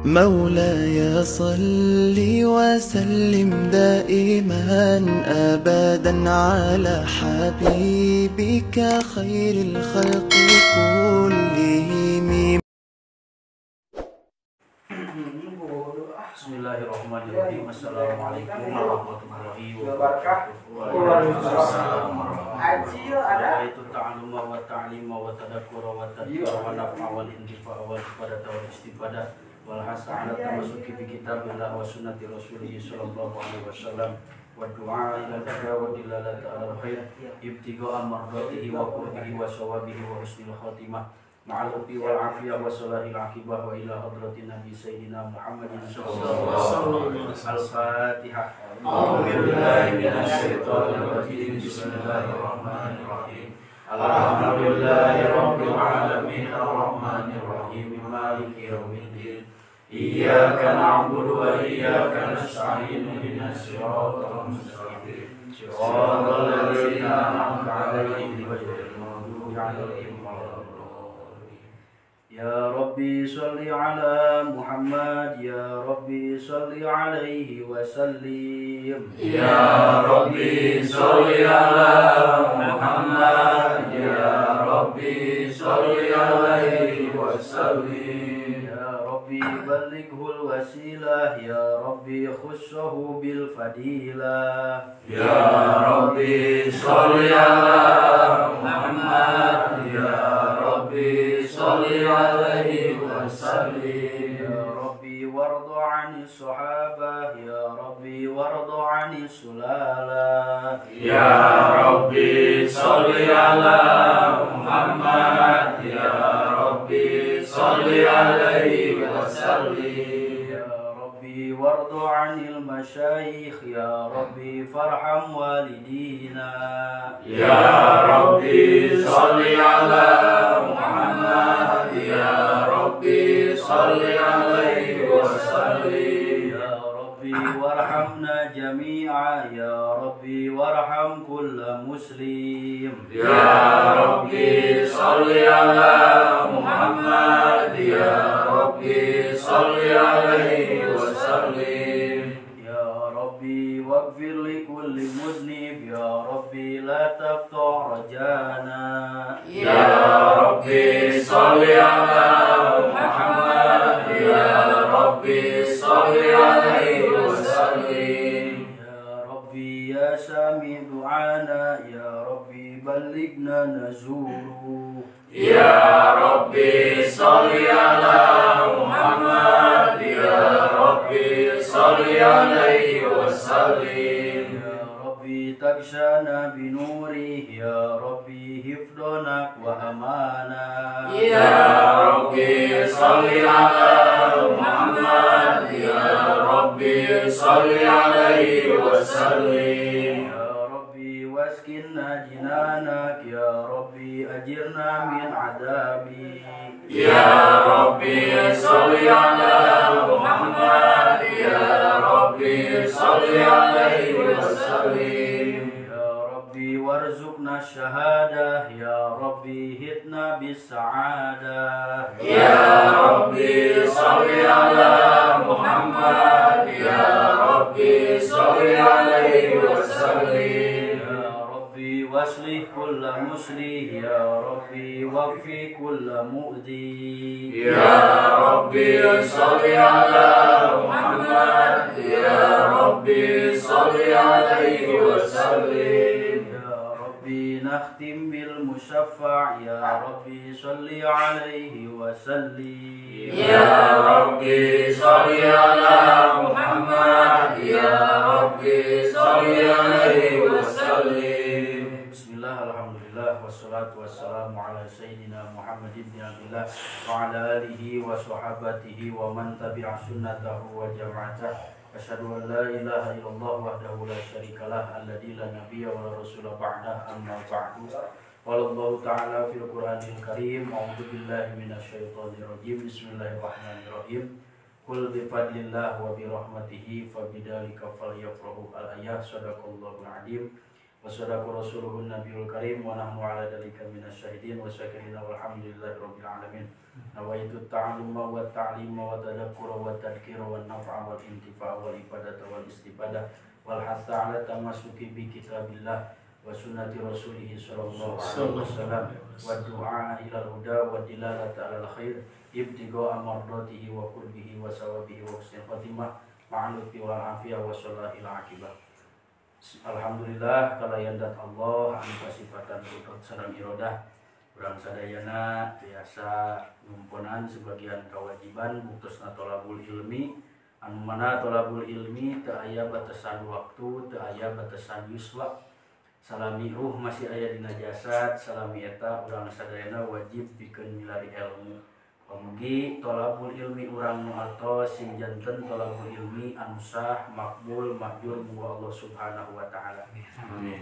مولاي صل وسلم دائما أبدا على حبيبك خير الخلق كلهم. Bismillahirrahmanirrahim. Assalamualaikum warahmatullahi wabarakatuh. Waalaikumsalam warahmatullahi wabarakatuh. Itu ta'alluma wa ta'lima wa tadakkura wa tadbira wa naf'a wal intifa'a wal ibadah wal istifadah wal hasa ala tamasuki bi kitabillah wa sunnati rasulih sallallahu alaihi wasallam wa du'a ila al-huda wa dilalati ala al-khair ibtigha'a mardatihi wa qurbihi wa sawabihi wa husnil khatimah ma'al ubi wal afiyah wa salahil akibah wa ila hadratin nabi sayyidina Muhammadin sallallahu alaihi wasallam. Al-Fatihah. A'udzu billahi minasyaitonir rajim. Bismillahirrahmanirrahim. Alhamdulillahi rabbil alamin arrahmanir rahim maliki yaumiddin. Iyyaka na'budu wa iyyaka nasta'in ihdinas siratal mustaqim siratal ladzina an'amta 'alaihim ghairil maghdubi 'alaihim waladdallin. Ya Rabbi shalli ala Muhammad, ya Rabbi shalli alaihi wa sallim. Ya Rabbi shalli ala Muhammad, ya Rabbi shalli alaihi wa sallim. Ya Rabbi ballighul wasilah, ya Rabbi khussahu bil fadilah. Ya Rabbi shalli ala Muhammad, ya Rabbi shalli alaihi wa sallim. Ya Rabbi warda 'ani sahabah, ya Rabbi warda 'ani sulalah. Ya Rabbi shalli ala Muhammad, ya Rabbi shalli alaihi wa sallim. Ya Rabbi warda 'anil masyayikh, ya Rabbi farham walidina. Ya Rabbi shalli ala Muhammad, ya Rabbi shalli alaihi wa sallim. Ya Rabbi warhamna jami'a, ya Rabbi warham kulla muslim. Ya Rabbi shalli ala Muhammad, ya Rabbi shalli alaihi wa sallim. Ya Rabbi waghfir li kulli muznib, ya Rabbi la taqta' rajana. Ya Rabbi shalli ala Muhammad, ya Rabbi shalli alaihi wa sallim. Ya Rabbi ya sami du'ana, ya Rabbi ballighna nazuru. Ya Rabbi shalli ala Muhammad, ya Rabbi shalli alaihi wa sallim. Ya Rabbi takshana binuri, ya Rabbi hifdona wa amana. Ya Rabbi shalli ala Muhammad, ya Rabbi shalli alaihi wa sallim. Ya Rabbi waskinna jinanak, ya Rabbi ajirna min adabi. Ya Rabbi shalli ala Muhammad, ya Rabbi shalli alaihi wa sallim. Ya Rabbi warzuqna syahadah, ya Rabbi hitna bis-sa'adah. Ya Rabbi shalli ala Muhammad, ya Rabbi shalli alaihi wa sallim. Ya Rabbi waslih kulla muslih, ya Rabbi waqfi kulla mu'di. Ya Rabbi shalli ala Muhammad, ya Rabbi shalli alaihi wa sallim. Ya Rabbi nakhtim bil musyaffa', ya Rabbi shalli alaihi wa sallim. Ya Rabbi shalli ala Muhammad, ya Rabbi shalli alaihi wa sallim. Bismillah, alhamdulillah, wassalatu wassalamu ala sayyidina Muhammad ibn Abdillah wa ala alihi wa sahabatihi wa man tabi'a sunnatahu wa jama'atah. Asyhadu an la ilaha illallah wahdahu la syarikalah alladzi la nabiyya wa la rasula ba'dah, amma ba'du. Qala Allahu ta'ala fil Qur'anil Karim, a'udzu billahi minasyaitonir rajim, bismillahirrahmanirrahim. Qul bi fadlillah wa bi rahmatihi fa bidzalika falyafrahu. Al-ayah, sadaqallahul azim. Wa sadaqa rasuluhun nabiyul karim wa nahnu ala dzalika minasyahidin wa syakirin walhamdulillahi rabbil alamin. Nawaitu ta'alluma wa ta'lima wa tadakkura wa tadhkira wa naf'a wal intifa'a wal ibadata wal istifadah wal hatha ala tamasuki bi kitabillah wa sunnati rasulih sallallahu alaihi wasallam wa du'a ila huda wa dilalata alal khair ibtigha'a mardatihi wa qurbihi wa sawabihi wa husnil khatimah ma'al lutfi wal afiyah wa salahil akibah. Alhamdulillah kalayan dat Allah anu kasifatan kudrat sareng irodah urang sadayana tiasa numponan sebagian kewajiban buktosna tolabul ilmi anu mana tolabul ilmi teu aya batasan waktu teu aya batasan yuswa salami ruh masih aya dina jasad salami eta urang sadayana wajib pikeun milari ilmu. Pamugi tolabul ilmi urang nu atos sing janten tolabul ilmi anu sah makbul mahjur ku Allah Subhanahu wa taala. Amin.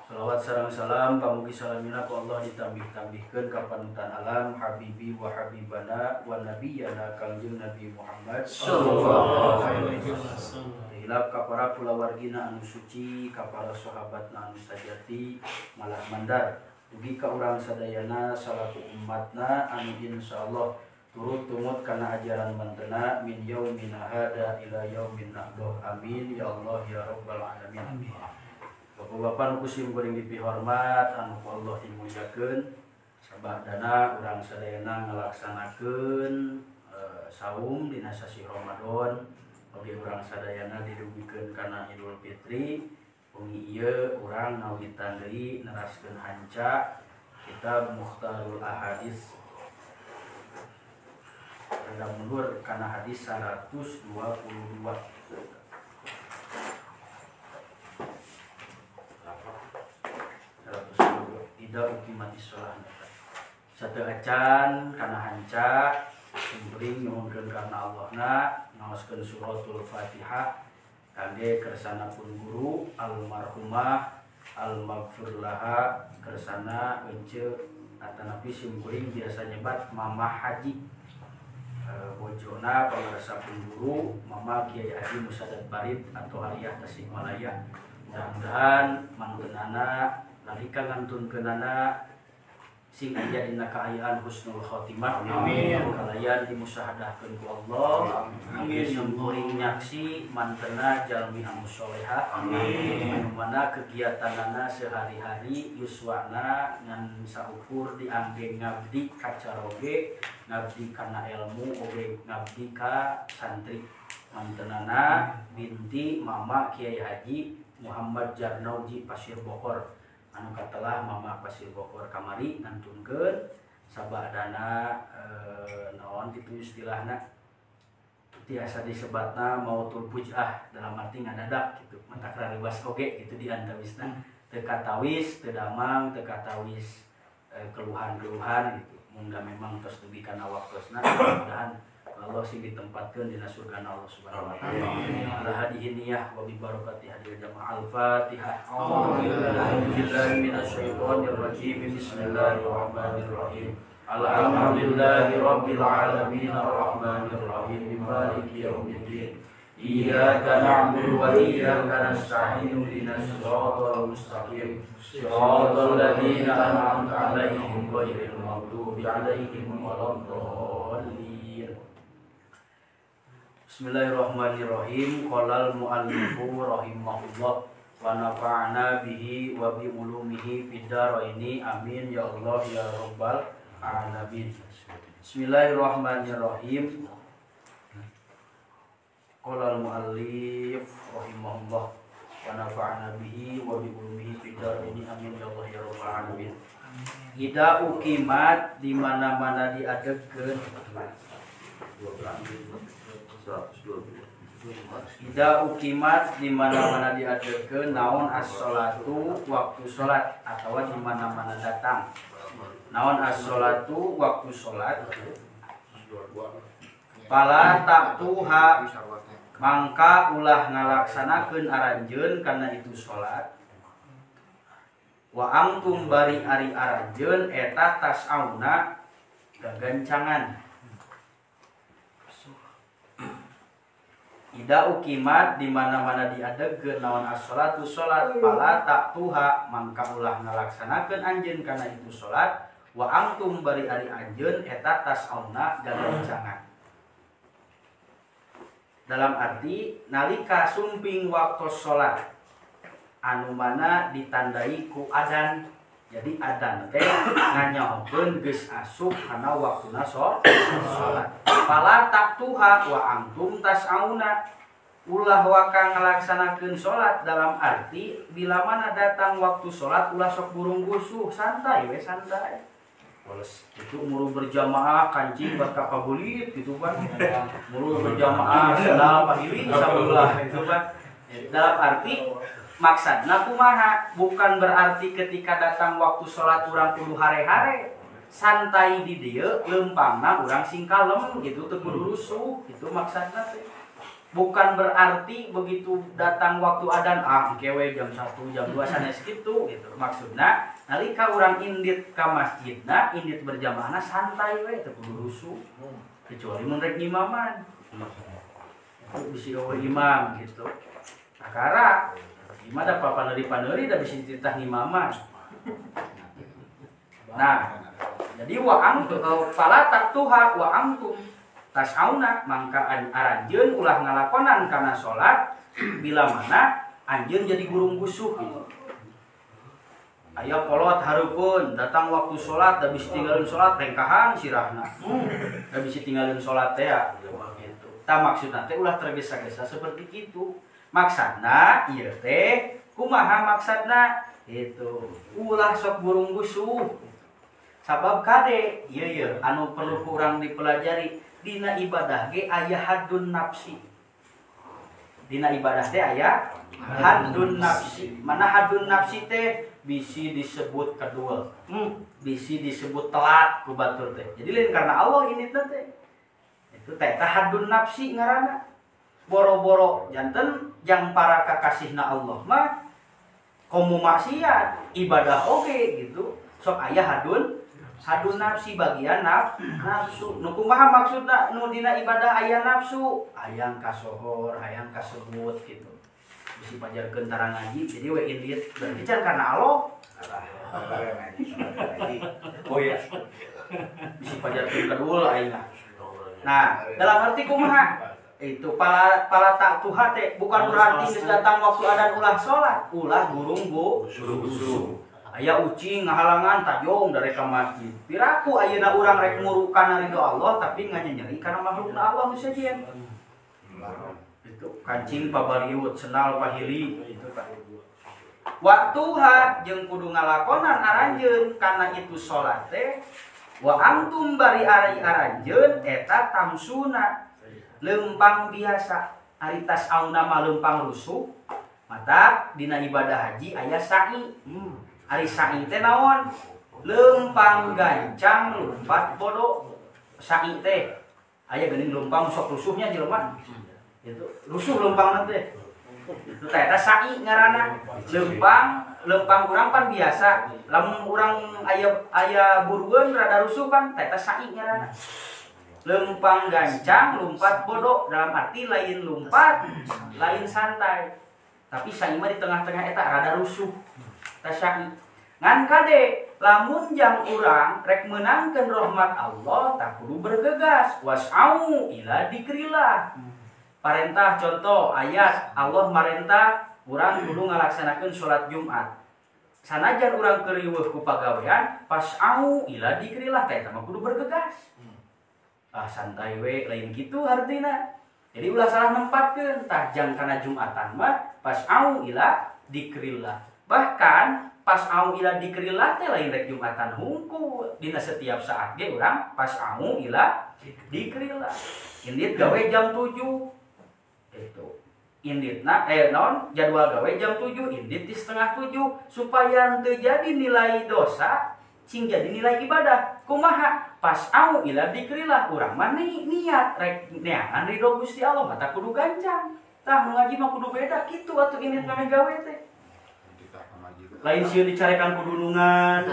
Salawat sareng salam pamugi salamina ku Allah ditambih-tambihkeun ka panutan alam habibi wa habibana wa nabiyana Kangjeng Nabi Muhammad sallallahu alaihi wasallam. Hilap ka para kulawargina anu suci, ka para sahabatna anu sajati malah mandar. Dugi ka urang sadayana salaku umatna anu insyaallah turut tumut kana ajaran mantena min yaumina hada ila yaumin nahdoh. Amin ya Allah ya rabbal alamin. Amin. Bapak-bapak nu kusim kuring dipihormat anu ku Allah dimuliakeun, sabadana urang sadayana ngalaksanakeun saum dina sasih Ramadan, oge urang sadayana didugikeun kana Idul Fitri. Wengi ieu urang ngawitan deui neraskeun hanca kitab Mukhtarul Ahadits. Rada mundur kana hadis 122. Ida uqimati shalah. Sateu acan kana hanca kuring nyuhunkeun kana Allahna ngaoskeun suratul Fatihah kangge kersana pun guru almarhumah almaghfur laha kersana ece atanapi simkuring biasa nyebat Mama Haji bojona pangersa pun guru Mama Kiai Haji Musadad Barid atau Aliyah Tasikmalaya. Mudah-mudahan mantenana nalika ngantunkeunana sing aya dina kaayaan husnul khotimah. Amin. Kalayan dimusahadahkeun ku Allah. Amin. Simkuring nyaksi mantena jalmi anu soleha. Amin. Anu mana kegiatanana sehari-hari yuswana ngan saukur diangge ngabdi ka caroge, ngabdi kana ilmu oge ngabdi ka santri. Mantenana binti Mama Kiai Haji Muhammad Jarnauji Pasir Bogor. Anu katelah Mama Pasir Bogor kamari ngantunkeun sabadana naon kitu istilahna tiasa disebatna mautul fujah dalam arti ngadadak gitu matak rariwas oge gitu di antawisna teu katawis teu damang teu katawis keluhan-keluhan gitu mung da memang tos dugi kana waktosna mudah-mudahan Allah sing ditempatkeun dina surgana Allah Subhanahu wa taala. Ala hadihi niyah wa bi barakati hadil jamaah. Al-Fatihah. A'udzubillahi minasyaitonir rajim. Bismillahirrahmanirrahim. Alhamdulillahi rabbil alamin arrahmanir rahim maliki yaumiddin. Iyyaka na'budu wa iyyaka nasta'in ihdinas siratal mustaqim. Siratal ladzina an'amta 'alaihim ghairil maghdubi 'alaihim waladdallin. Bismillahirrahmanirrahim. Qalal muallifu rahimahullah wa nafa'ana bihi wa bi ulumihi fid dharaini. Amin ya Allah ya rabbal alamin. Bismillahirrahmanirrahim. Qalal muallif rahimahullah wa nafa'ana bihi wa bi ulumihi fid dharaini. Amin ya Allah ya rabbal alamin. Ida uqimat di mana-mana diadegkeun. Ida uqimat di mana-mana diadegkeun naon as-sholatu waktu salat atawa di mana-mana datang. Naon as-sholatu waktu salat. Fala ta'tuha mangka ulah ngalaksanakeun aranjeun kana itu salat. Wa angtum bari ari aranjeun eta tasauna gagancangan. Ida ukimat di mana-mana diadegkeun naon as-sholatu sholat fala ta'tuha mangka ulah ngalaksanakeun anjeun kana itu sholat wa antum bari ari anjeun eta tas'auna gagancangan. Dalam arti nalika sumping waktu sholat anu mana ditandai ku adan. Jadi adan teh nganyahokeun geus asup kana waktuna sholat. Fala ta'tuha wa antum tas'auna. Ulah waka ngalaksanakeun sholat dalam arti bila mana datang waktu sholat ulah sok burung gusuh, santai we santai. Itu muru berjamaah kancing bat kapabulit gitu kan. Muru berjamaah sendal pahili sabelah gitu kan. Dalam arti maksudna kumaha, bukan berarti ketika datang waktu sholat urang kudu hare-hare, santai di dieu leumpangna urang sing kalem gitu teu kudu rusuh, itu maksudna teh. Bukan berarti begitu datang waktu adan ah engke we jam 1 jam 2 sanes kitu gitu. Maksudna nalika urang indit ka masjidna, indit berjamaahna santai we teu kudu rusuh. Kecuali mun rek ngimaman. Itu bisi eueuh imam gitu. Kakara gimana papaneri-paneri da bisa dititah ngimaman. Nah, jadi wa antum fala ta'tuha wa antum tas'auna mangka aranjeun ulah ngalakonan kana salat bila mana anjeun jadi gurung gusuh gitu. Aya kolot hareupeun datang waktu salat da bisa tinggalin salat rengkahan sirahna. Da bisa tinggalin salat teh gitu. Tah maksudna teh ulah tergesa-gesa seperti kitu. Maksudna ieu teh kumaha maksudna itu ulah sok burung gusuh. Sabab kade ieu ieu anu perlu ku urang dipelajari dina ibadah ge aya haddun nafsi. Dina ibadah teh aya haddun nafsi. Mana haddun nafsi teh bisi disebut kedua, bisi disebut telat ku batur teh. Jadi lain karena Allah ini teh. Itu teh haddun nafsi ngaranna. Boro-boro janten jang para kakasihna Allah mah komo maksiat ibadah oge gitu. Sok aya haddun nafsi bagian nafsu. Nu kumaha maksudna nu dina ibadah aya nafsu? Hayang kasohor, hayang kasebut gitu. Bisi pajarkeun tarang ngaji jadi we indit berarti can karena Allah. Oh iya. Bisi pajarkeun kadul aing. Nah, dalam arti kumaha? Itu pala ta'tuha teh bukan berarti geus datang waktu adan ulah salat, ulah gurung gusuh. Aya ucing ngahalangan tajong dari ka masjid. Piraku ayeuna urang rek murukan ridho Allah tapi nganyenyeri kana makhlukna Allah nu sejen. Itu kancing pabaliut, senal pahili itu kan. Waktuha jeung kudu ngalakonan aranjeun kana itu salat teh wa antum bari ari aranjeun eta tamsuna. Lempang biasa ari tas'auna mah lempang rusuh mata dina ibadah haji aya sa'i. Ari sa'i teh naon? Lempang gancang lumpat bodo. Sa'i teh aya geuning lempang sok rusuhnya jelema. Itu rusuh lempangna teh. Itu teh eta sa'i ngaranna. Lempang urang pan biasa. Lamun urang aya burueun rada rusuh pan teh eta sa'i ngaranna. Lempang gancang lumpat bodoh dalam arti lain lumpat lain santai tapi sa'i mah di tengah-tengah eta rada rusuh ta sa'i ngan kade lamun jang urang rek meunangkeun rahmat Allah tak kudu bergegas was'au ila dikrillah. Parentah contoh ayat Allah marentah urang kudu ngalaksanakeun salat Jumat sanajan urang keur riweuh ku pagawean pas'au ila dikrillah teh eta mah kudu bergegas. Ah santai we lain gitu artina. Jadi ulah salah nempatkeun tah jang kana Jumatan mah pas'au ila dikrillah. Bahkan pas'au ila dikrillah teh lain rek Jumatan hungkul. Dina setiap saat ge urang pas'au ila dikrillah. Indit gawe jam 7. Itu. Inditna naon jadwal gawe jam 7, indit di 6:30 supaya teu jadi nilai dosa cing jadi nilai ibadah. Kumaha? Pas'au ila dikrillah urang mah niat rek neangan ridho Gusti Allah mata kudu gancang. Tah nu ngaji mah kudu beda kitu atuh indit mah gawe teh. Lain sieun dicarekan ku dunungan.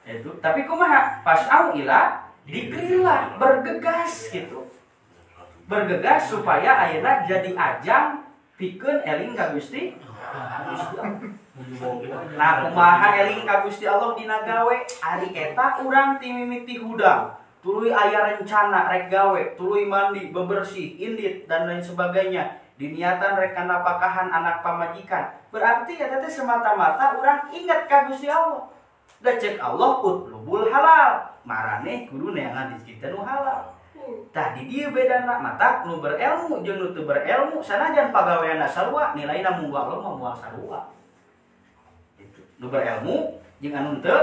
Itu tapi kumaha? Pas'au ila dikrillah, bergegas gitu. Bergegas supaya ayeuna jadi ajang pikeun eling ka Gusti. Nah, kumaha eling ka Gusti Allah dina gawe? Ari eta urang ti mimiti hudang, tuluy aya rencana rek gawe, tuluy mandi, bebersih, indit dan lain sebagainya. Diniatan rek kanapakahan anak pamajikan. Berarti eta teh semata-mata urang ingat ka Gusti Allah. Da cek Allah utlubul halal. Maraneh kudu neangan rezeki teh nu halal. Tah di dieu bedana matak nu berilmu jeung nu teu berilmu sanajan pagaweanna sarua nilaina mung Allah mah moal sarua. Gitu. Nu berilmu jeung anu teu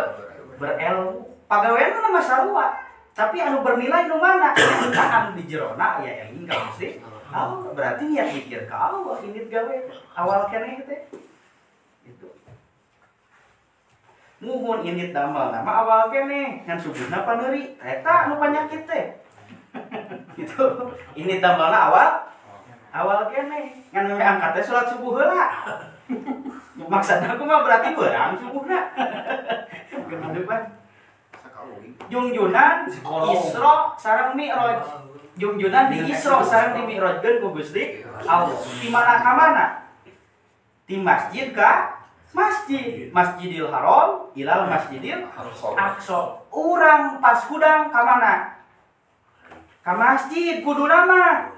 berilmu pagaweanna mah sarua, tapi anu bernilai nu mana? Eta anu di jerona aya eling ka Gusti Allah. Berarti niat mikir ka Allah indit gawe awal keneh teh. Gitu. Muhun indit damel nama awal keneh ngan subuhna paneuri eta nu panyakit teh. Gitu. Ini damelna awal keneh ngan meme angkat teh salat subuh heula. Maksudna kumaha berarti beurang subuhna. Gitu pan. Jungjunan Isra sareng Mi'raj. Jungjunan di Isra sareng di Mi'rajkeun ku Gusti Allah. Di mana ka mana? Di masjid ka masjid. Masjidil Haram ilal Masjidil Aqsa. Urang pas hudang ka mana? Ka masjid kuduna mah.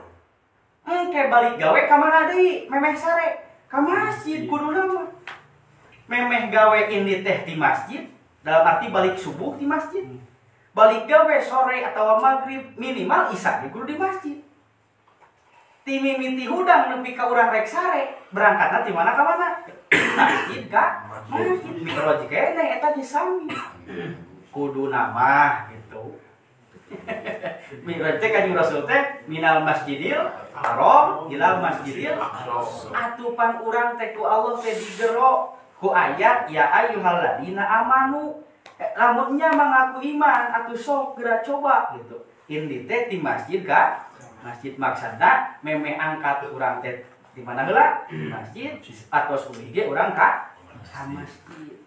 Engke balik gawe ka mana deui? Memeh sare. Ka masjid kuduna mah. Memeh gawe ini teh di masjid, dalam arti balik subuh di masjid. Balik gawe sore atau maghrib minimal isya ge kudu di masjid. Ti mimiti hudang nepi ka urang rek sare, berangkatna ti mana ka mana? Masjid ka masjid. Mi'raj keneh eta ge sami. Kuduna mah gitu. Mi'raj teh kanjeng Rasul teh minal Masjidil Haram ilal Masjidil atupan urang teh ku Allah teh digero ku ayat ya ayyuhalladzina amanu. Lamun nya mangaku iman atuh sok geura coba gitu. Indi teh di masjid ka masjid maksudna memeh angkat urang teh di mana heula? Di masjid atos uih ge urang ka masjid.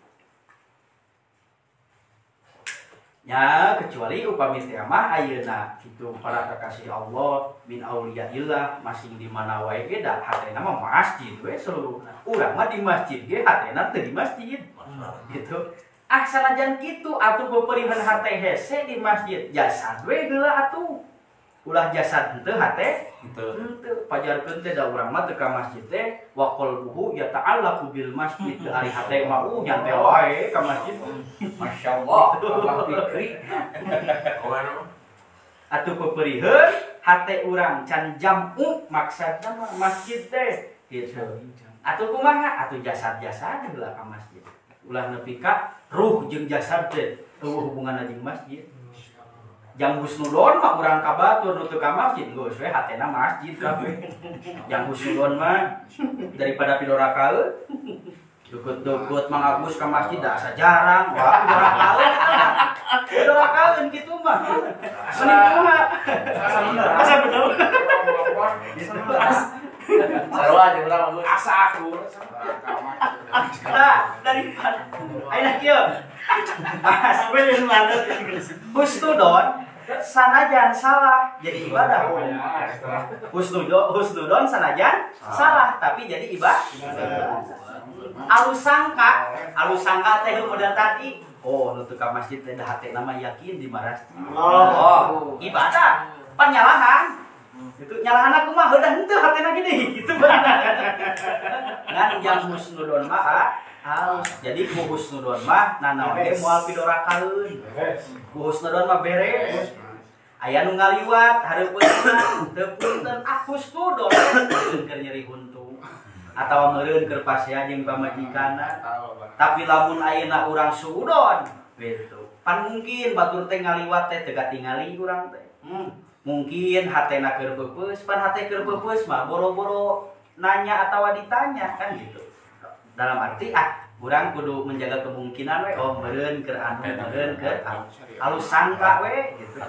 Ya, kecuali upami teh mah ayeuna kitu para kekasih Allah min auliyaillah masing di mana wae ge da hatena mah masjid we seluruhna. Urang mah di masjid ge hatena teu di masjid. Gitu. Ah sanajan kitu atuh peperihan hate hese di masjid jasad we heula atuh. Ulah jasad henteu hate henteu. Pajarkeun teh da urang mah teu ka masjid teh wa qalbuhu yata'allaqu bil masjid ari hate mah nyantai wae ka masjid. Masyaallah, Allah fikri. Atuh peperiheun hate urang can jam'u maksudna mah masjid teh gitu. Atuh kumaha? Atuh jasad-jasad heula ka masjid. Ulah nepi ka ruh jeung jasad teh eueuh hubunganna jeung masjid. Jang husnudon mah urang ka batur nu teu ka masjid geus we hatena masjid kabeh. Jang husnudon mah daripada pidorakaeun dukut-dukut Mang Agus ka masjid da asa jarang wah pidorakaeun. Pidorakaeun kitu mah. Mending kumaha? Asa bener. Sarua jeung urang Agus. Asa aku. Nah, daripada ayeuna kieu. Mas, husnudon sanajan salah jadi ibadah. Husnudon sanajan salah tapi jadi ibadah. Alus sangka teh model tadi. Oh, nu teu ka masjid teh da hatena mah yakin di masjid. Oh, ibadah. Pan nyalahan. Itu nyalahan aku mah heudah henteu hatena gini gitu. Ngan jang husnudon mah halus. Jadi ku husnudon mah nanaon ge moal pidorakaeun. Ku husnudon mah beres. Aya nu ngaliwat hareupeun teu punten ah husnudon keur nyeri huntu atawa meureun keur pasea jeung pamajikanna. Tapi lamun ayeuna urang suudon gitu. Pan mungkin batur teh ngaliwat teh teu katingali urang teh. Mungkin hatena keur peupeus, pan hate keur peupeus mah boro-boro nanya atawa ditanya kan gitu. Dalam arti ah urang kudu menjaga kemungkinan we oh meureun keur anu meureun keur alus sangka we gitu.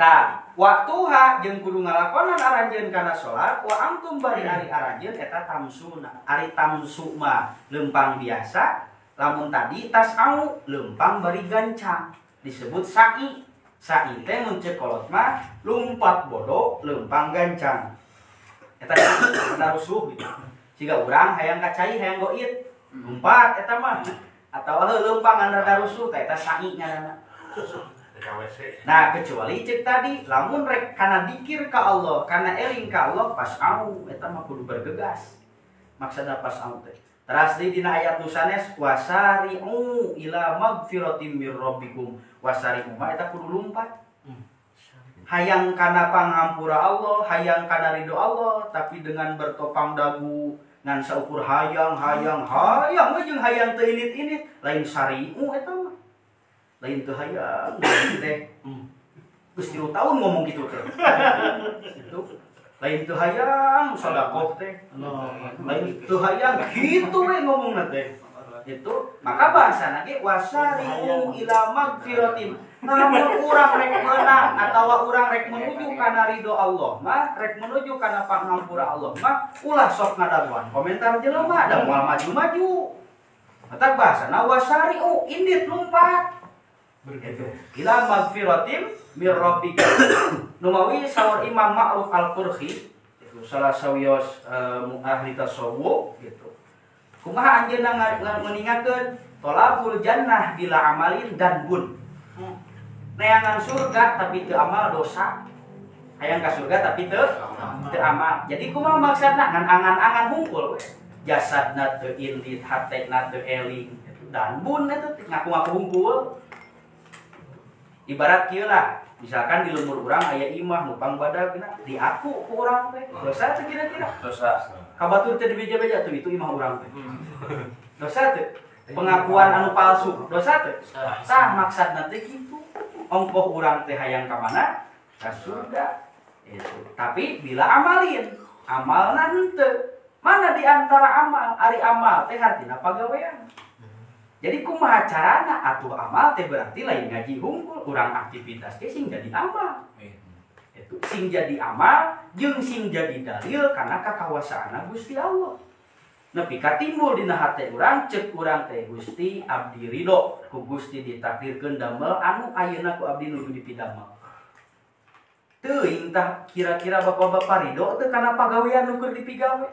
Tah, waktuha jeung kudu ngalakonan aranjeun kana salat wa antum bari ari aranjeun eta tamsuna. Ari tamsu mah leumpang biasa, lamun tadi tasau leumpang bari gancang disebut sa'i. Sa'i teh mun ceuk kolot mah lumpat bodoh leumpang gancang. Eta eta rusuh gitu. Siga urang hayang ka cai hayang goit. Lumpat eta mah. Atawa heuh leumpang ngan rada rusuh teh eta sa'i ngaranna. Nah, kecuali cek tadi lamun rek kana dikir ka Allah, kana eling ka Allah pas au eta mah kudu bergegas. Maksudna pas au teh. Teras di dina ayat nu sanes wasari'u ila magfiratin mir rabbikum. Wasari'u mah eta kudu lumpat. Hayang kana panghampura Allah, hayang kana ridho Allah, tapi dengan bertopang dagu ngan saukur hayang hayang hayang we jeung hayang teu init-init, lain sari'u eta mah. Lain teu hayang teh. Geus 3 tahun ngomong kitu teh. Itu lain teu hayang sedekah teh. Lain teu hayang kitu we ngomongna teh. Itu maka bahasana ge wasari'u ila magfiratin. Lamun urang rek meunang atawa urang rek menuju kana ridho Allah mah, rek menuju kana pangampura Allah mah, ulah sok ngadaguan komentar jelema da moal maju-maju. Matak bahasana wasari'u indit lumpat. Gitu. Ila magfiratin mir rabbika. Numawi saur Imam Ma'ruf Al-Qurhi itu salah sawios ahli tasawuf gitu. Kumaha anjeunna meninggalkeun tolabul jannah bila amalin dan bun. Neangan surga tapi teu amal dosa. Hayang ka surga tapi teu amal. Jadi kumaha maksudna ngan angan-angan hungkul we. Jasadna teu indit, hatena teu eling gitu. Dan bun eta ngaku-ngaku hungkul. Ibarat kieu lah, misalkan di lembur urang aya imah numpang badagna, diaku ku urang teh. Dosa teu kira-kira? Dosa. Ka batur teh dibeja-beja tuh itu imah urang teh. Dosa teu? Pengakuan anu palsu, dosa teu? Tah maksudna teh kitu. Ongkoh urang teh hayang ka mana? Ka surga. Itu. Tapi bila amalin, amalna henteu. Mana di antara amal? Ari amal teh hartina pagawean. Jadi kumaha carana atuh amal teh berarti lain ngaji hungkul, urang aktivitas ge sing jadi amal. Itu sing jadi amal jeung sing jadi dalil kana kakawasaanna Gusti Allah. Nepi ka timbul dina hate urang ceuk urang teh Gusti abdi ridho ku Gusti ditakdirkeun damel anu ayeuna ku abdi nuju dipidamel. Teuing tah kira-kira bapak-bapak ridho teu kana pagawean nu keur dipigawe.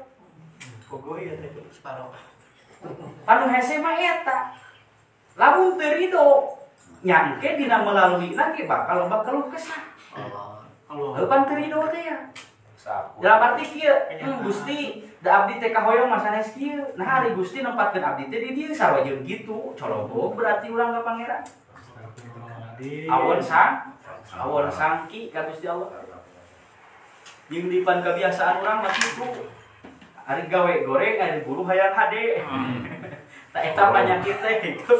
Kogoy ya teh separo. Anu hese mah eta. Lamun teu ridho nya engke dina melalui ge bakal loba keluh kesah. Allah. Heuh pan teu ridho teh ya. Dalam arti kieu, Gusti da abdi teh kahoyong mah sanes kieu. Nah ari Gusti nempatkeun abdi teh di dieu sarua jeung kitu, colobo berarti urang ka pangeran. Awon sang, awon sangki ka Gusti Allah. Jeung dipan kebiasaan urang mah kitu. Ari gawe goreng, ari buruh hayang hade. Tah eta panyakit teh kitu.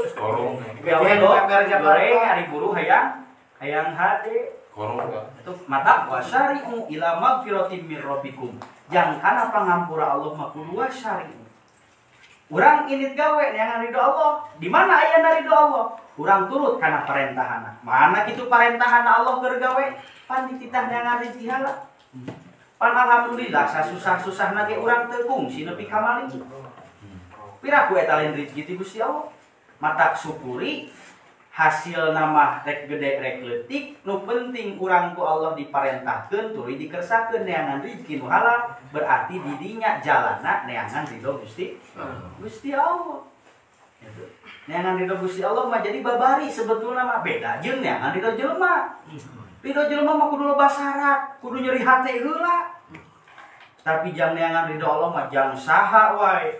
Gawe goreng, ari buruh hayang hayang hade. Itu mata wasari'u ila magfiratin mir rabbikum. Jang kana pangampura Allah mah kudu wasari'u. Urang init gawe neangan ridho Allah. Di mana ayana ridho Allah? Urang turut kana parentahana. Mana kitu parentahana Allah keur gawe? Pan dititah neangan rezeki halal. Pan alhamdulillah sasusah-susahna ge urang teu kungsi nepi ka maling. Piraku eta lain rezeki ti Gusti Allah. Matak syukuri hasil nama rek gede rek leutik nu penting urang ku Allah diparentahkeun tuluy dikersakeun neangan rezeki nu halal berarti didinya jalana neangan ridho Gusti Gusti Allah. Gitu. Neangan ridho Gusti Allah mah jadi babari sebetulna mah beda jeung neangan ridho jelema. Ridho jelema mah kudu loba syarat, kudu nyeri hate heula. Tapi jang neangan ridho Allah mah jang saha wae.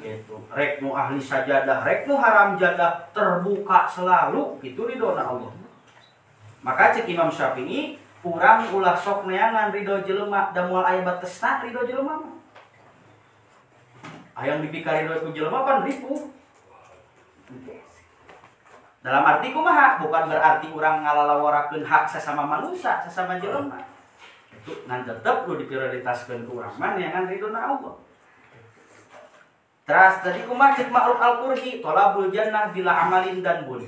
Gitu. Rek nu ahli sajadah, rek nu haram jadah terbuka selalu itu ridhona Allah. Maka cek Imam Syafi'i, urang ulah sok neangan ridho jelema da moal aya batesna ridho jelema mah. Hayang dipika ridho ku jelema pan ripuh. Dalam arti kumaha? Bukan berarti urang ngalalaworakeun hak sesama manusia, sesama jelema. Itu ngan tetep lu diprioritaskeun ku urang mah neangan ridhona Allah. Teras tadi kumaha cek Ma'ruf Al-Qurhi, tolabul jannah bila amalin dan bun.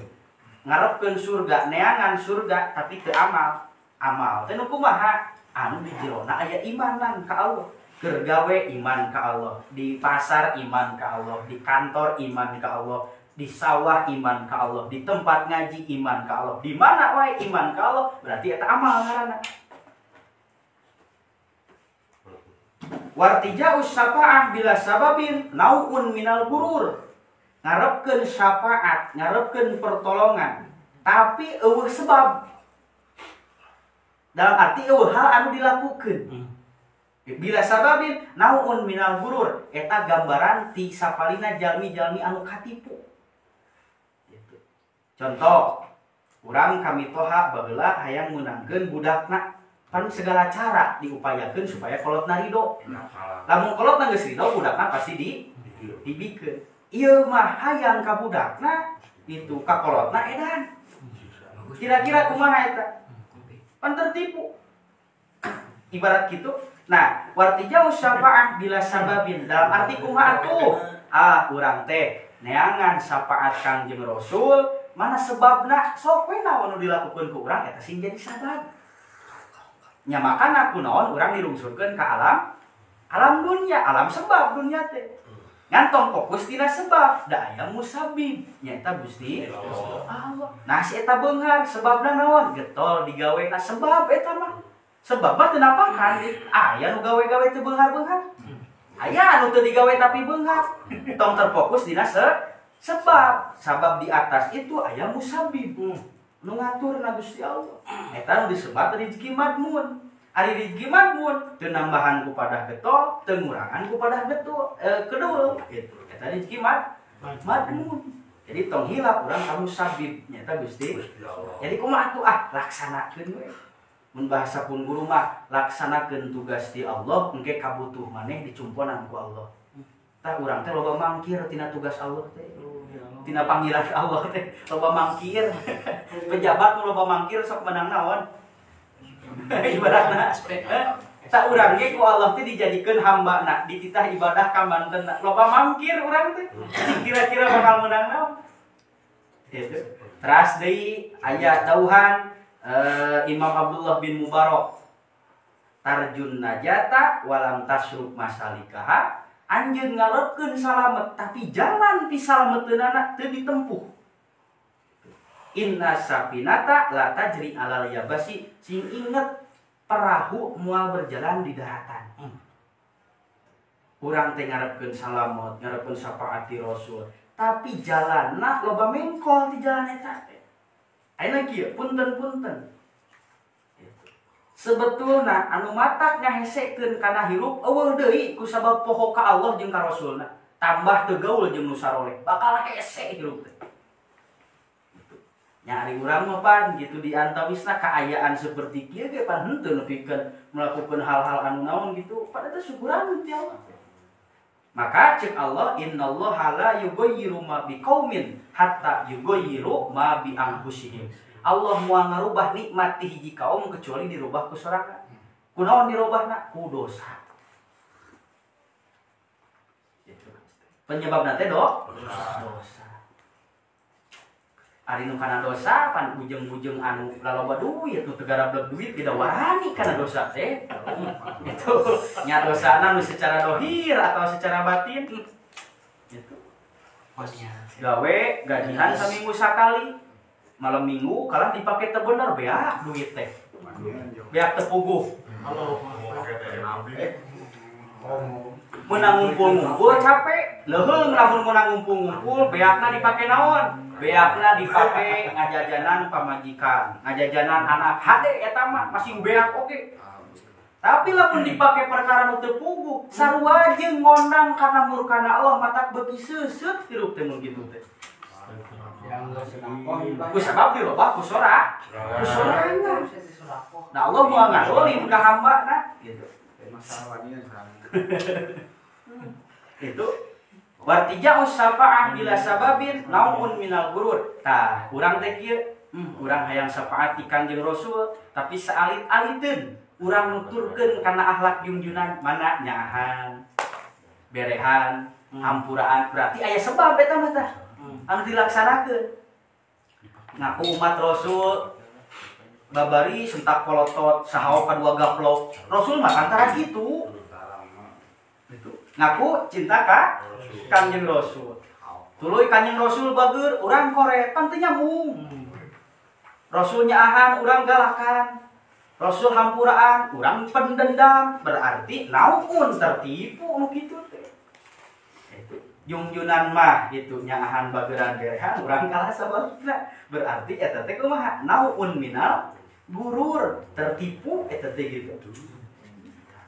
Ngarepkeun surga, neangan surga tapi teu amal. Amal teh nu kumaha? Anu di jerona aya imanan ka Allah. Keur gawe iman ka Allah, di pasar iman ka Allah, di kantor iman ka Allah, Di sawah iman ka Allah, di tempat ngaji iman ka Allah, di mana wae iman ka Allah, berarti eta amal ngaranna. Wartija'us syafaah bila sababin nauun minal gurur. Ngarepkeun syafaat, ngarepkeun pertolongan, tapi eueuh sebab. Dalam arti eueuh hal anu dilakukeun. Bila sababin nauun minal gurur, eta gambaran ti sapalina jalmi-jalmi anu katipu. Gitu. Contoh, urang kami toha baheula hayang meunangkeun budakna, pan segala cara diupayakeun supaya kolotna ridho. Lamun kolotna geus ridho, budakna pasti dibikeun. Ieu mah hayang ka budakna itu ka kolotna edan. Kira-kira kumaha eta? Pan tertipu. Ibarat gitu. Nah, wartijau syafaat bila sababin dalam arti kumaha atuh? Ah, urang teh neangan syafaat Kangjeng Rasul, mana sebabna sok we naon nu dilakukeun ku urang eta sing jadi sabab. Nya makana ku naon urang dirungsurkeun ka alam dunya, alam sebab dunya teh. Ngantong fokus tina sebab, da aya musabib, nyaeta Gusti Allah. Nah, si eta beunghar sebabna naon? Getol digawena sebab eta mah. Sebab mah teu napakan, aya nu gawe-gawe teu beunghar-beunghar. Aya anu teu digawe tapi beunghar. Tong terfokus dina sebab. Sabab di atas itu aya musabib. Nu ngaturna Gusti Allah. Eta nu disebat rezeki madmun. Ari rezeki madmun teu nambahan ku padah getol, teu ngurangan ku padah getol, kedul gitu. Eta rezeki madmun. Jadi tong hilap urang ka musabib nyaeta Gusti Allah. Jadi kumaha atuh ah laksanakeun we. Mun bahasa pun guru mah laksanakeun tugas di Allah engke kabutuh maneh dicumponan ku Allah. Tah urang teh loba mangkir tina tugas Allah teh. Tina panggilan Allah teh loba mangkir. Pejabat nu loba mangkir sok menang naon? Ibaratna tah urang ge ku Allah teh dijadikeun hambana, dititah ibadah ka mantenna. Loba mangkir urang teh. Kira-kira bakal menang naon? Gitu. Teras deui aya dauhan Imam Abdullah bin Mubarak, tarjun najata walam tasruk masalikaha, anjeun ngalepkeun salamet tapi jalan ti salameteunana teu ditempuh. Inna safinata la tajri alal yabasi, sing inget perahu moal berjalan di daratan. Urang teh ngarepkeun salamet, ngarepkeun syafaat ti Rasul, tapi jalanna loba mengkol ti jalan eta teh. Ayeuna kieu punten-punten. Sebetulna anu matak ngahesekeun kana hirup eueuh deui ku sabab poho ka Allah jeung ka Rasulna. Tambah teu gaul jeung nu saroleh, bakal hese hirup teh. Nya ari urang mah pan gitu di antawisna kaayaan seperti kieu ge pan henteu nepikeun melakukan hal-hal anu naon gitu, pada teh syukuran ti Allah. Maka cek Allah innallaha la yughayyiru ma biqaumin hatta yughayyiru ma bi anfusihim. Allah moal ngarubah nikmat ti hiji kaum kecuali dirubah ku sorangan. Kunaon dirubahna? Ku dosa. Penyebabna teh dosa. Ari nu kana dosa pan ujeng-ujeng anu laloba duit nu teu garablek duit tidak wani kana dosa teh. Itu nya dosana nu secara dohir atau secara batin. Itu. Gawe gajihan saminggu sakali. Malam minggu kalah dipake teu bener beak duit teh. Beak teu puguh. Menang ngumpul-ngumpul capek, leuheung lamun menang ngumpul-ngumpul beakna dipake naon? Beakna dipake ngajajanan pamajikan, ngajajanan anak hade eta mah masih beak oge. Tapi lamun dipake perkara nu teu puguh, sarua jeung ngondang kana murkana Allah matak beuki seuseut hirup teh mun kitu teh. Ku sabab dirobah ku sora, ku sorangan. Nah Allah moal ngazolim ka hambana gitu. Itu wartija'us syafaah bila sababin nauun minal gurur. Tah, urang teh kieu, urang hayang syafaat ti Kangjeng Rasul, tapi saalit-aliteun urang nuturkeun kana akhlak junjunan mana nyaahan, berehan, hampuraan. Berarti aya sebab eta mah tah anu dilaksanakeun. Ngaku umat Rasul babari sentak polotot sahawa kadua gaplok. Rasul mah antara kitu. Ngaku cinta ka Kangjeng Rasul. Tuluy Kanjeng Rasul bageur, urang koret, pan teu nyambung. Rasul nyaahan, urang galakan. Rasul hampuraan, urang pendendam, berarti naun tertipu nu kitu teh. Jungjunan mah gitu nyaahan bageuran berehan, urang kalah sabalikna. Berarti eta teh kumaha? Naun minal gurur, tertipu eta teh gitu.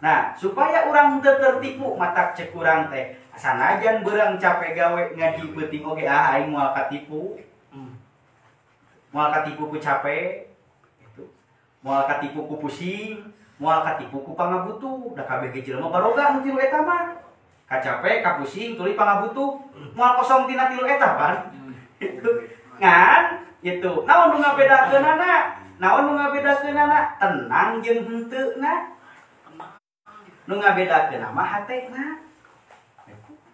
Nah, supaya urang teu tertipu matak cek urang teh sanajan beurang capek gawe ngaji peuting oge ah aing moal katipu. Moal katipu ku capek gitu. Moal katipu ku pusing, moal katipu ku pangabutuh. Da kabeh ge jelema baroga nu tilu eta mah. Kacape, kapusing, tuluy pangabutuh. Moal kosong tina tilu eta pan. Gitu. Ngan gitu. Naon nu ngabedakeunana? Naon nu ngabedakeunana? Tenang jeung henteuna. Nu ngabedakeun mah hatena.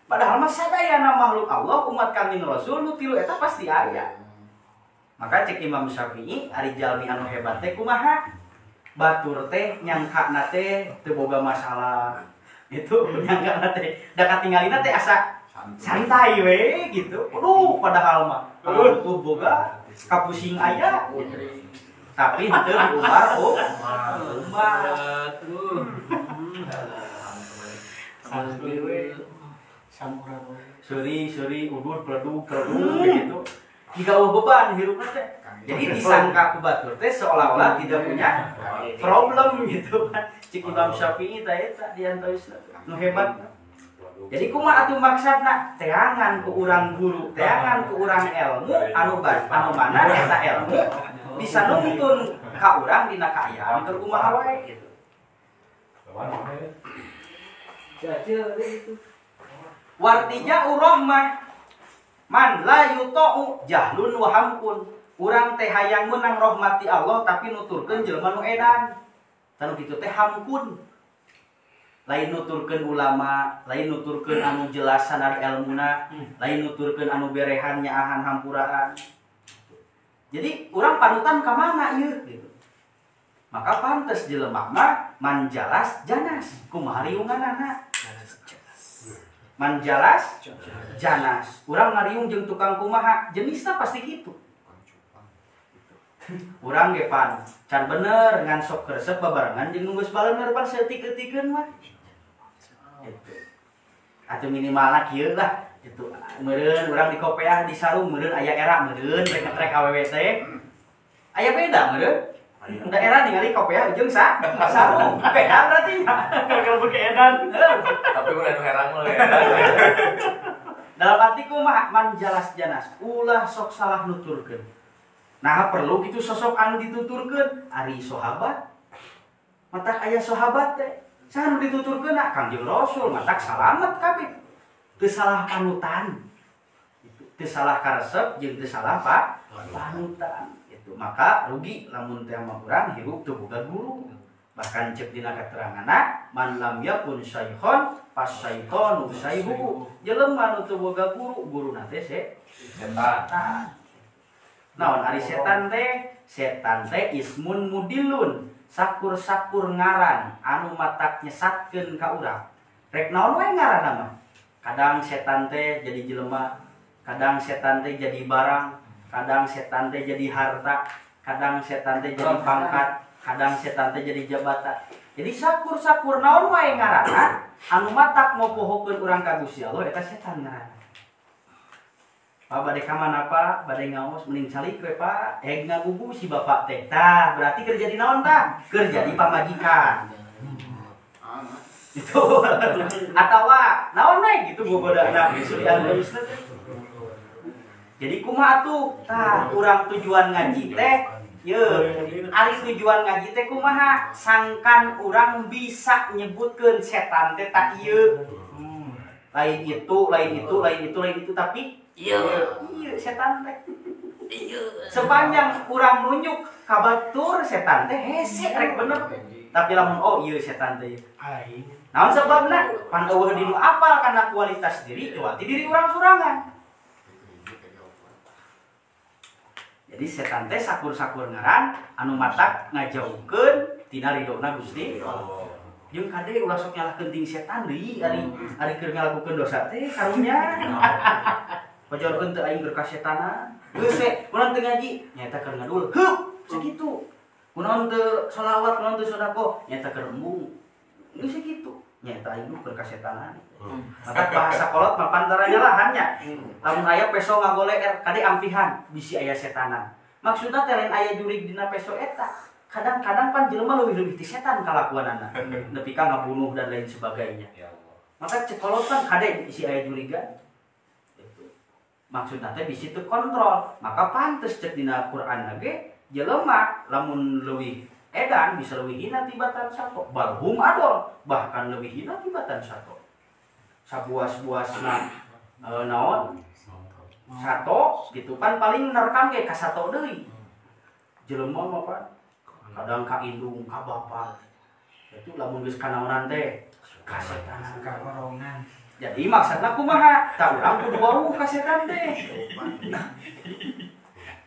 Padahal mah sadayana makhluk Allah umat Kanjeng Rasul nu tilu eta pasti aya. Maka cek Imam Syafi'i ari jalmi anu hebat teh kumaha? Batur teh nyangkana teh teu boga masalah. Gitu nyangkana teh da katingalina teh asa santai we gitu. Aduh padahal mah butuh boga kapusing aya. Tapi henteu diumbar oh. Umbar. Seri udur pledug gitu. Jika beban hirupna teh. Jadi disangka ku batur teh seolah-olah tidak punya problem gitu kan. Cik Imam Syafi'i teh eta diantawisna nu hebat. Jadi kumaha atuh maksudna teangan ku urang guru, teangan ku urang ilmu anu anu mana eta ilmu bisa nungtun ka urang dina kaayaan keur kumaha wae gitu. Wartija urahmah man la yuta'u jahlun wa hamkun. Urang teh hayang meunang rahmati Allah tapi nuturkeun jelema nu edan. Tanu kitu teh hamkun. Lain nuturkeun ulama, lain nuturkeun anu jelas sanad elmuna, lain nuturkeun anu berehan nyaahan hampuraan. Jadi urang panutan ka mana ieu gitu. Maka pantes jelema mah manjalas janas, kumaha riunganana? Manjalas janas. Urang ngariung jeung tukang kumaha, jenisna pasti kitu. Urang ge pan can bener ngan sok resep babarengan jeung nu geus balener pan saeutik-eutikeun mah. Gitu. Atuh minimalna kieu lah gitu. Meureun urang di kopeah di sarung meureun aya era meureun rek ngetrek awewe teh. Aya beda meureun. Da era ningali kopeah jeung sarung. Beda berarti nya. Kalau pakai edan. Tapi udah nu herang mah. Dalam arti kumaha manjalas janas, ulah sok salah nuturkeun. Nah perlu gitu sosok anu dituturkeun ari sahabat. Matak aya sahabat teh. Saha nu dituturkeun Kangjeng Rasul matak salamet kabeh. Teu salah panutan. Teu salah karesep jeung teu salah panutan. Gitu. Maka rugi lamun teh mah urang hirup teu boga guru. Bahkan cek dina keteranganna man lam yakun syaikhon fasyaitonu syaihuhu. Jelema nu teu boga guru, guruna teh setan. Naon ari setan teh ismun mudilun, sakur-sakur ngaran anu matak nyesatkeun ka urang. Rek naon wae ngaranna mah. Kadang setan teh jadi jelema, kadang setan teh jadi barang, kadang setan teh jadi harta, kadang setan teh jadi pangkat, kadang setan teh jadi jabatan. Jadi sakur-sakur naon wae ngaranna anu matak mopohokeun urang ka Gusti Allah eta setan ngaranna. Pak bade ka mana Pak? Bade ngaos mending calik we Pak. Heg ngagugu si bapak teh. Tah, berarti keur jadi naon tah? Keur jadi pamajikan. Itu. Atawa naon we gitu gogodana surian geusna teh. Jadi kumaha atuh? Tah, urang tujuan ngaji teh yeuh, ari tujuan ngaji teh kumaha? Sangkan urang bisa nyebutkeun setan teh tak ieu. Lain itu, lain itu, lain itu, lain itu, tapi iya, iya setan teh. Sepanjang urang nunjuk ka batur setan teh hese rek bener. Tapi lamun oh iya setan teh. Naon sebabna? Pan eueuh dinu apal kana kualitas diri, kecuali diri urang sorangan. Jadi setan teh sakur-sakur ngaran anu matak ngajauhkeun tina ridona Gusti Allah. Jeung kade ulah sok nyalahkeun ting setan deui ari ari keur ngalakukeun dosa teh karunya. Pajarkeun teu aing keur kasetanan. Geus we, kunaon teu ngaji? Nyaeta keur ngadul. Heup, sakitu. Kunaon teu sholawat, kunaon teu sedekah? Nyaeta keur embung. Geus sakitu. Nyaeta aing keur kasetanan. Maka bahasa kolot mah pantara nyalahannya. Lamun aya peso ngagoleer kade ampihan bisi aya setanan. Maksudna teh lain aya jurig dina peso eta. Kadang-kadang pan jelema leuwih-leuwih ti setan kalakuanana. Nepi ka ngabunuh dan lain sebagainya. Maka cek kolot kan kade isi aya jurigan. Maksudna teh bisi teu kontrol. Maka pantes cek dina Quran ge jelema lamun leuwih edan bisa leuwih hina tibatan sato. Balhum adol bahkan leuwih hina tibatan sato. Sabuas-buasna naon sato gitu kan paling nerekam ge ka sato deui. Jelema mah pan kadang ka indung ka bapa. Itu lamun geus kanaonan teh kasetanan ka korongan. Jadi maksudna kumaha? Tah urang kudu wawuh ka setan teh.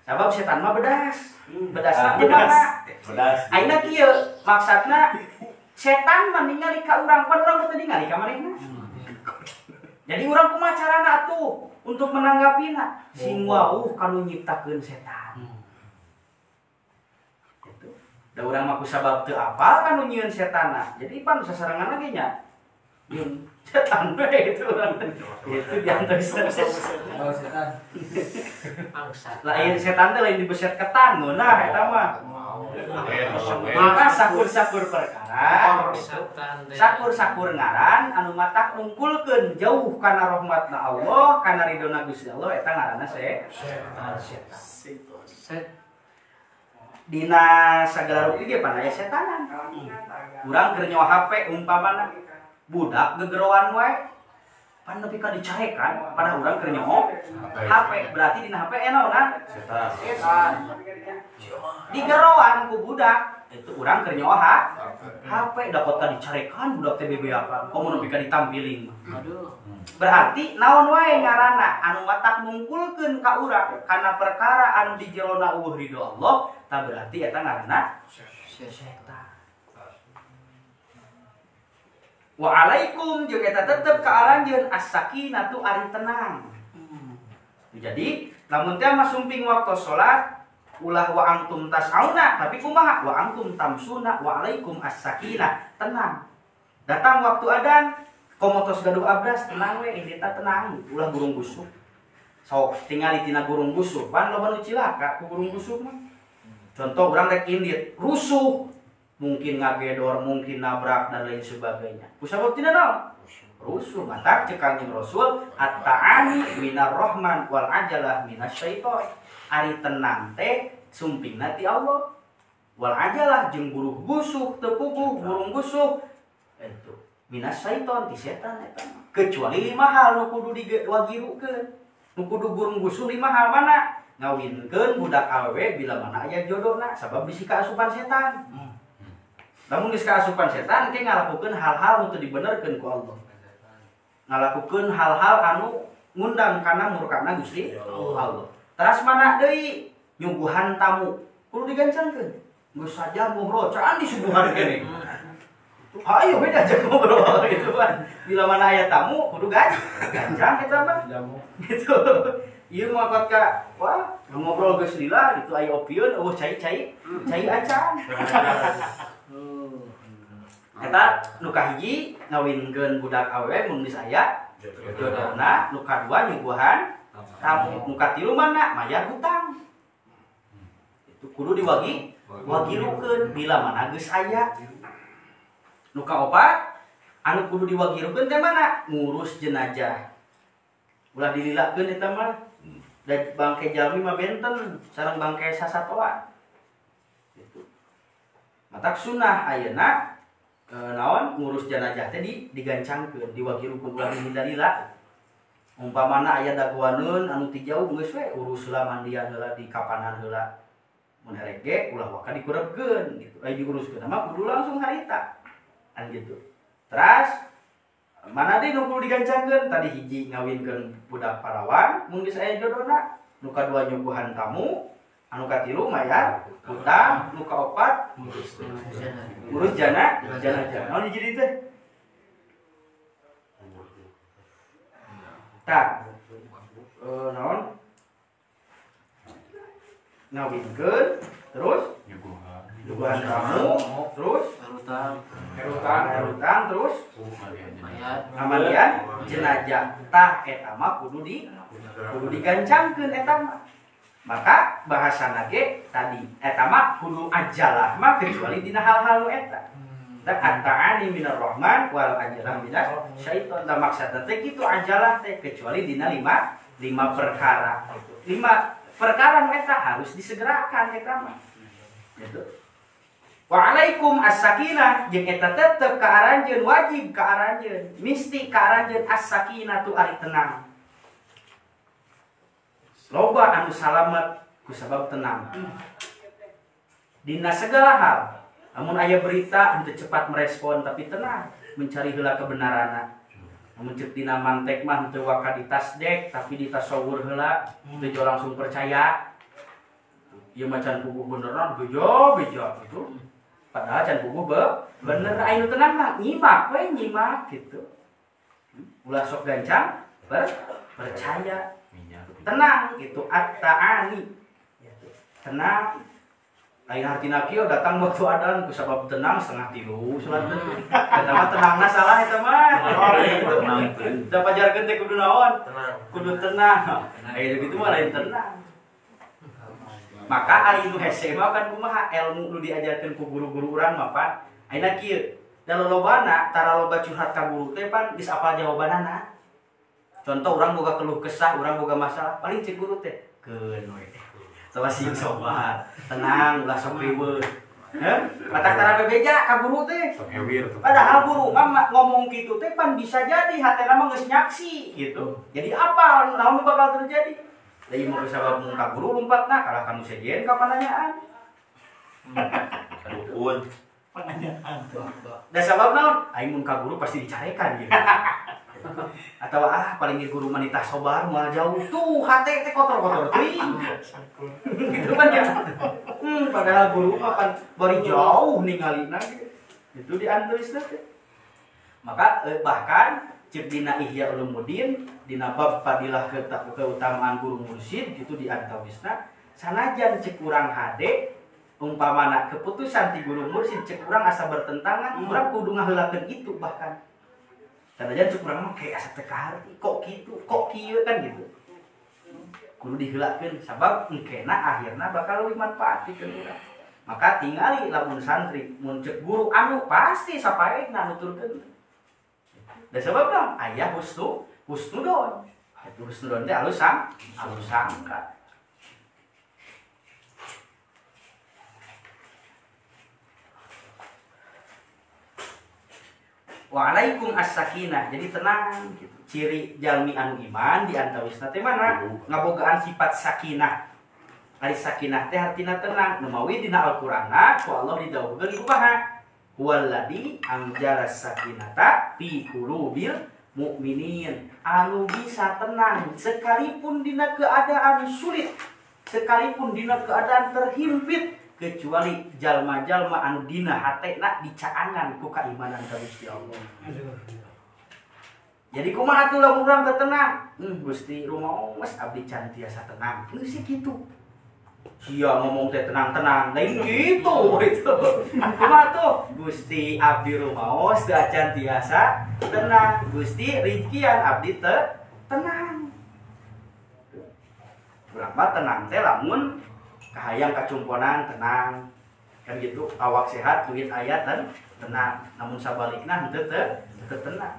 Sabab setan mah bedas. Bedasna kumaha? Bedas. Ayeuna kieu maksudna setan mah ningali ka urang, pan urang teu ningali ka manehna. Jadi urang kumaha carana atuh untuk menanggapina? Sing wawuh kanu nyiptakeun setan. Gitu. Da urang mah kusabab teu apal kanu nyieun setanna. Jadi pan sasarengan ge nya. Nyieun setan we gitu urang teh. Itu diantos. Oh setan. Lain setan teh lain dibeset ketan ngeunah eta mah. Maka sakur-sakur perkara, sakur-sakur ngaran anu matak nungkulkeun jauh kana rahmatna Allah, kana ridona Gusti Allah eta ngaranna setan. Dina sagala rupi ge pan aya setanan. Urang keur nyawa HP umpamana budak gegeroan wae pan nepi ka dicarekan padahal urang keur nyawa HP berarti dina HP naonan setan. Digeroan ku budak itu urang keur nyawa HP dapat ka dicarekan budak teh bebeakan komo nepi ka ditampiling. Aduh. Berarti naon wae ngaranna anu matak nungkulkeun ka urang kana perkara anu di jerona eueuh ridho Allah tah berarti eta ngaranna setan. Wa alaikum jeung eta tetep ka aranjeun as-sakinatu ari tenang. Jadi lamun teh mah sumping waktu salat ulah wa antum tas'auna tapi kumaha wa antum tamsuna wa alaikum as-sakinah tenang. Datang waktu adan komo tos gaduh abdas tenang we indita tenang ulah gurung busuk. Sok tingali tina gurung busuk pan loba nu cilaka ku gurung busuk mah. Contoh urang rek indit rusuh mungkin ngagedor, mungkin nabrak dan lain sebagainya. Kusabab tina naon? Rusuh. Matak cek Kangjeng Rasul at-ta'ani minar rahman wal ajalah minasyaiton. Ari tenang teh sumpingna ti Allah. Wal ajalah jeung buruh busuk teu puguh burung busuk itu minasyaiton ti setan eta. Kecuali lima hal nu kudu diwagirukeun. Nu kudu burung busuk lima hal mana? Ngawinkeun budak awewe bila mana aya jodona sabab bisi kaasupan setan. Lamun geus kaasupan setan ke ngalakukeun hal-hal nu teu dibenerkeun ku Allah. Ngalakukeun hal-hal anu ngundang kana murkana Gusti Allah. Teras mana deui nyuguhan tamu kudu digancangkeun. Geus saja ngobrol can disuguhan keneh. Hayo we diajak ngobrol gitu kan. Bila mana aya tamu kudu gancang eta mah. Gitu. Ieu mah ka wah ngobrol geus lila gitu aya opieun eueuh cai-cai cai acan. Eta nu kahiji ngawinkeun budak awewe mun geus aya jodona, nu kadua nyuguhan tamu, nu katilu mana mayar hutang. Itu kudu diwagi wagirukeun bila mana geus aya. Nu kaopat anu kudu diwagirukeun teh mana ngurus jenazah. Ulah dililakeun eta mah. Da bangke jalmi mah benten sareng bangke sasatoan. Gitu. Matak sunah ayeuna naon ngurus jenazah teh digancangkeun diwagirukeun ulah dihindari-lila. Umpamana aya dagoaneun anu ti jauh geus we urus heula mandian heula di kapanan heula. Mun erek ge ulah waka dikurebkeun gitu. Aya diuruskeun mah kudu langsung harita. Kan gitu. Teras mana deui nu kudu digancangkeun tadi hiji ngawinkeun budak parawan mun geus aya jodona, nu kadua nyuguhan tamu, anu katilu mayar hutang, nu kaopat ngurus jenazah. Naon hiji deui teh? Tah. Naon? Ngawinkeun terus nyuguhan tamu terus herutan terus ngamandian jenazah tah eta mah kudu digancangkeun eta mah. Maka bahasana ge tadi eta mah kudu ajalah mah kecuali dina hal-hal nu eta. Da at-ta'ani minar rahman wal ajalah minas syaiton. Da maksudna teh kitu ajalah teh kecuali dina lima perkara. Lima perkara nu eta harus disegerakan eta mah. Gitu. Wa alaikum as-sakinah jeung eta tetep ka aranjeun wajib ka aranjeun misti ka aranjeun as-sakinah tu ari tenang. Loba anu salamet ku sabab tenang. Dina segala hal, lamun aya berita henteu cepat merespon tapi tenang mencari heula kebenaranna. Lamun ceuk dina mantek mah henteu waka ditasdek tapi ditasawur heula henteu langsung percaya. Ieu mah can puguh beneran beja-beja gitu. Padahal can puguh bener aya nu tenang mah nyimak we nyimak gitu. Ulah sok gancang percaya. Tenang gitu at-ta'ani. Tenang. Lain hartina kieu datang waktu adan ku sabab tenang 2:30 salat teh. Eta mah tenangna salah eta mah. Da pajarkeun teh kudu naon? Tenang. Kudu tenang. Aya kitu mah lain tenang. Maka ari nu hese mah kan kumaha ilmu nu diajarkeun ku guru-guru urang mah pan. Ayeuna kieu, da lolobana tara loba curhat ka guru teh pan geus apal jawabanana. Contoh orang boga keluh kesah, orang boga masalah, paling cek guru teh keun we. Salah sing sobat, tenang ulah sok riweuh. Heh, matak tara bebeja ka guru teh. Padahal guru mah ngomong kitu teh pan bisa jadi hatena mah geus nyaksi gitu. Jadi apa naon nu bakal terjadi? Da ieu mah sabab mun ka guru lumpatna kalah ka nu sejen ka pananyaan. Dukun. Pananyaan. Da sabab naon? Aing mun ka guru pasti dicarekan gitu. Atau paling guru manita sobar moal jauh tuh hate teh kotor-kotor teuing. Gitu kan ya. Padahal guru mah kan bari jauh ningalina gitu. Itu diantuis teh. Maka bahkan ceuk dina Ihya Ulumuddin dina bab fadilah keutamaan guru mursyid itu diantawisna sanajan ceuk urang hade umpamana keputusan ti guru mursyid ceuk urang asa bertentangan urang kudu ngaheulakeun itu bahkan. Sanajan cuk urang mah kayak asa teu kaharti, kok kitu, kok kieu kan gitu. Kudu diheulakeun sabab engkena akhirna bakal leuwih manfaat pikeun urang. Maka tingali lamun santri mun ceuk guru anu pasti sapaehna nuturkeun. Da sabab naon? Aya husnudon. Itu husnudon teh alus sangka. Waalaikum as-sakinah. Jadi tenang gitu. Ciri jalmi anu iman di antawisna teh mana? Ngabogaan sifat sakinah. Ari sakinah teh hartina tenang. Nu mawi dina Al-Qur'anna ku Allah didawuhkeun kumaha? Huwallazi anzala sakinata fi qulubil mu'minin. Anu bisa tenang sekalipun dina keadaan sulit, sekalipun dina keadaan terhimpit, kecuali jalma-jalma anu dina hatena dicaangan ku kaimanan ka Gusti Allah. Jadi kumaha atuh lamun urang teu tenang? Gusti rumaos abdi can tiasa tenang. Geus kitu. Sia ngomong teh tenang-tenang, lain kitu itu. Kumaha tuh? Gusti abdi rumaos teu acan tiasa tenang. Gusti rizkian abdi teu tenang. Urang mah tenang teh lamun kahayang kacumponan tenang kan gitu, awak sehat duit aya tenang, namun sabalikna henteu teu tenang.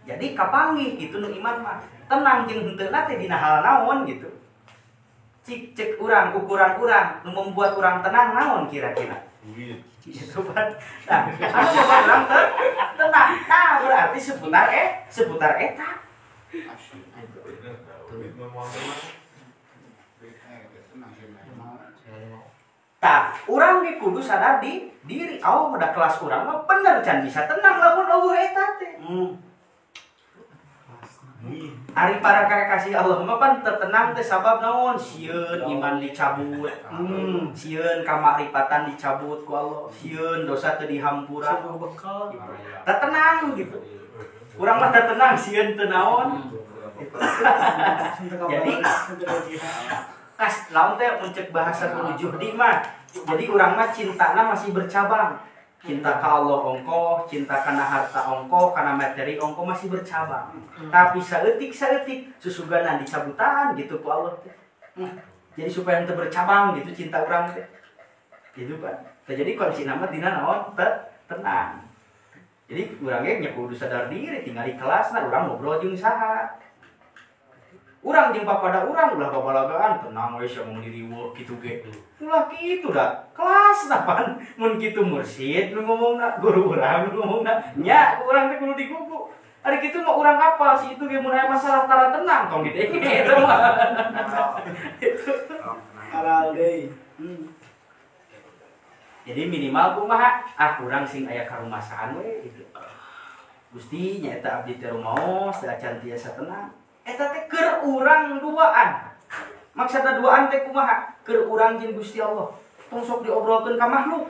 Jadi kapanggih gitu nu iman mah tenang jeung henteuna teh dina hal naon gitu. Cik cek urang ukuran urang nu membuat urang tenang naon kira-kira gitu kan. Nah, anu membuat urang tenang nah berarti seputar eta. Tah, urang ge kudu sadar di diri, oh udah kelas urang mah bener can bisa tenang lamun eueuh eta teh. Ari para kakasih Allah mah pan tertenang teh sabab naon? Sieun iman dicabut. Sieun kamakrifatan dicabut ku Allah. Sieun dosa teu dihampura. Bekal gitu. Tenang gitu. Urang mah tenang sieun teu naon. Jadi kas lamun teh mun cek bahasa guru Juhdi mah. Jadi urang mah cintana masih bercabang. Cinta ka Allah ongkoh, cinta kana harta ongkoh, kana materi ongkoh masih bercabang. Tapi saeutik-saeutik susuganan dicabutan gitu ku Allah teh. Jadi supaya henteu bercabang gitu cinta urang teh. Gitu Pak. Jadi kunci nama dina naon tenang. Jadi urang ge nya kudu sadar diri tinggal di kelasna urang ngobrol jeung saha. Urang jeung papada urang ulah babalagaan tenang we sia mun diriweuh kitu ge. Ulah kitu da. Kelasna pan mun kitu mursyid nu ngomongna guru urang nu ngomongna nya urang teh kudu digugu. Ari kitu mah urang apal si itu ge mun aya masalah tara tenang tong didenge eta mah. Halal deui. Jadi minimal kumaha ah urang sing aya karumasaan we gitu. Gusti nyaeta abdi teh rumaos teh acan tiasa tenang. Eta teh keur urang duaan. Maksudna duaan teh kumaha? Keur urang jeung Gusti Allah. Tong sok diobrolkeun ka makhluk.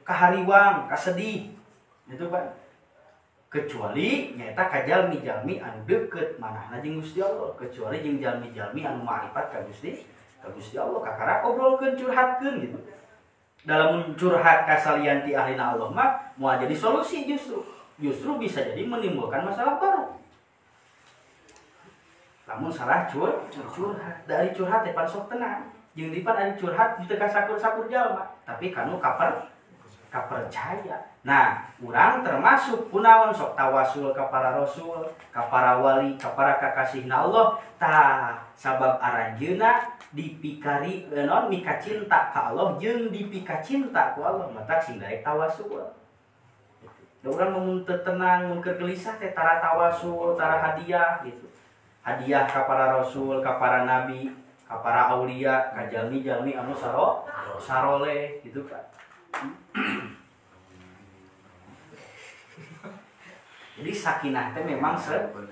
Ka hariwang, ka sedih. Gitu Pak. Kecuali nyaeta ka jalmi-jalmi anu deukeut manahna jeung Gusti Allah, kecuali jeung jalmi-jalmi anu ma'rifat ka Gusti Allah kakara obrolkeun curhatkeun gitu. Dalam curhat ka salian ti ahlina Allah mah moal jadi solusi justru. Justru bisa jadi menimbulkan masalah baru. Lamun salah curhat, dari curhat teh pan sok tenang. Jeung dipan ari curhat teu ka sakur-sakur jalma, tapi kanu kapercaya. Nah, urang termasuk kunaon sok tawasul ka para rasul, ka para wali, ka para kakasihna Allah. Tah sabab aranjeuna dipikari naon mika cinta ka Allah jeung dipika cinta ku Allah, matak sing daek tawasul. Da urang mun teu tenang, mun keur gelisah teh tara tawasul, tara hadiah gitu. Hadiah ka para rasul, ka para nabi, ka para aulia, ka jalmi-jalmi anu saroleh gitu Pak. Jadi sakinah teh memang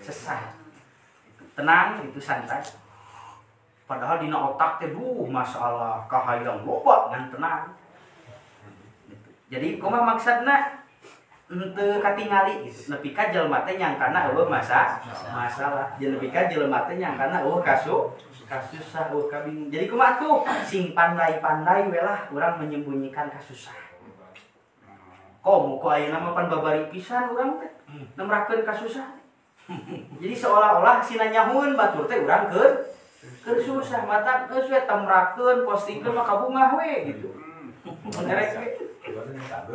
sesah. Tenang itu santai. Padahal dina otak teh duh masalah kahayang loba ngan tenang. Gitu. Jadi kumaha maksudna henteu katingali gitu. Nepi ka jelema teh nyangkana eueuh masalah. Jeung nepi ka jelema teh nyangkana eueuh kasusah eueuh kabingung. Jadi kumaha tuh sing pandai-pandai we lah urang menyembunyikan kasusah. Komo ku ayeuna mah pan babari pisan urang teh nemrakeun kasusah. Jadi seolah-olah sina nyahueun batur teh urang keur susah mata geus we temrakeun postingkeun mah kabungah we gitu. Mun erek we.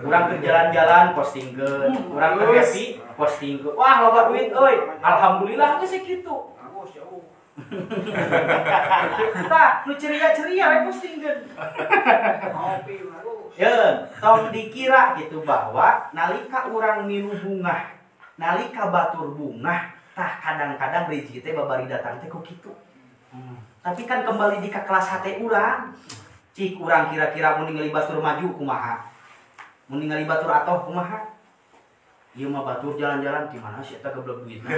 Urang keur jalan-jalan postingkeun, urang keur happy postingkeun. Wah loba duit euy. Alhamdulillah geus kitu. Tah, nu ceria-ceria we postingkeun. Ya, tong dikira gitu bahwa nalika urang milu bungah, nalika batur bungah, tah kadang-kadang rezeki teh babari datang teh kok kitu. Tapi kan kembali di ka kelas hate urang. Cik urang kira-kira mun ningali batur maju kumaha? Mun ningali batur atoh kumaha? Ieu mah batur jalan-jalan di mana sih eta geblek duitna.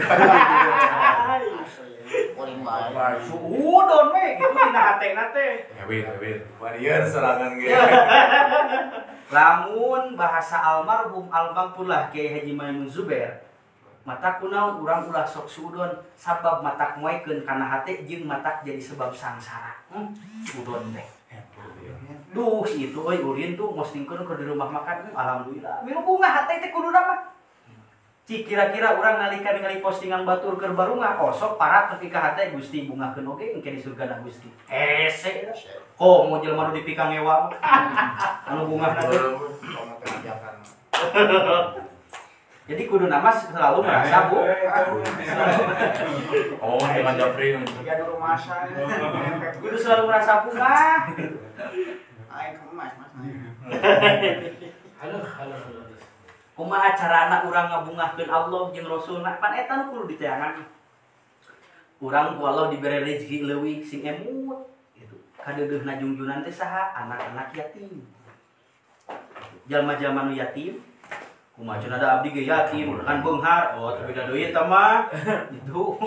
Suudon we gitu dina hatena teh. Ewin, warrior serangan ge. Lamun bahasa almarhum almaghfurlah Kiai Haji Maimun Zubair, mata kunaon urang ulah sok suudon sabab matak moekeun kana hate jeung matak jadi sebab sangsara. Suudon teh. Duh si itu euy ulin tuh ngostingkeun keur di rumah makan, alhamdulillah. Milu bunga hate teh kuduna mah. Cik kira-kira urang nalika ningali postingan batur keur barungah osok parat nepi ka hate Gusti bungahkeun oge engke di surga na Gusti. Hese. Komo jelema nu dipika ngewa. Anu bungahna teh. Jadi kudu nama selalu merasa bu. Oh, dengan Japri. Kudu selalu merasa bungah. Halo, halo, halo. Kumaha carana urang ngabungahkeun Allah jeung Rasulna? Pan eta nu kudu diteangan. Urang ku Allah dibere rezeki leuwih sing emut gitu. Kadeudeuhna jungjunan teh saha? Anak-anak yatim. Jalma-jalma nu yatim kumaha cenah da abdi ge yatim kan beunghar. Oh, teu beda deui eta mah. Gitu.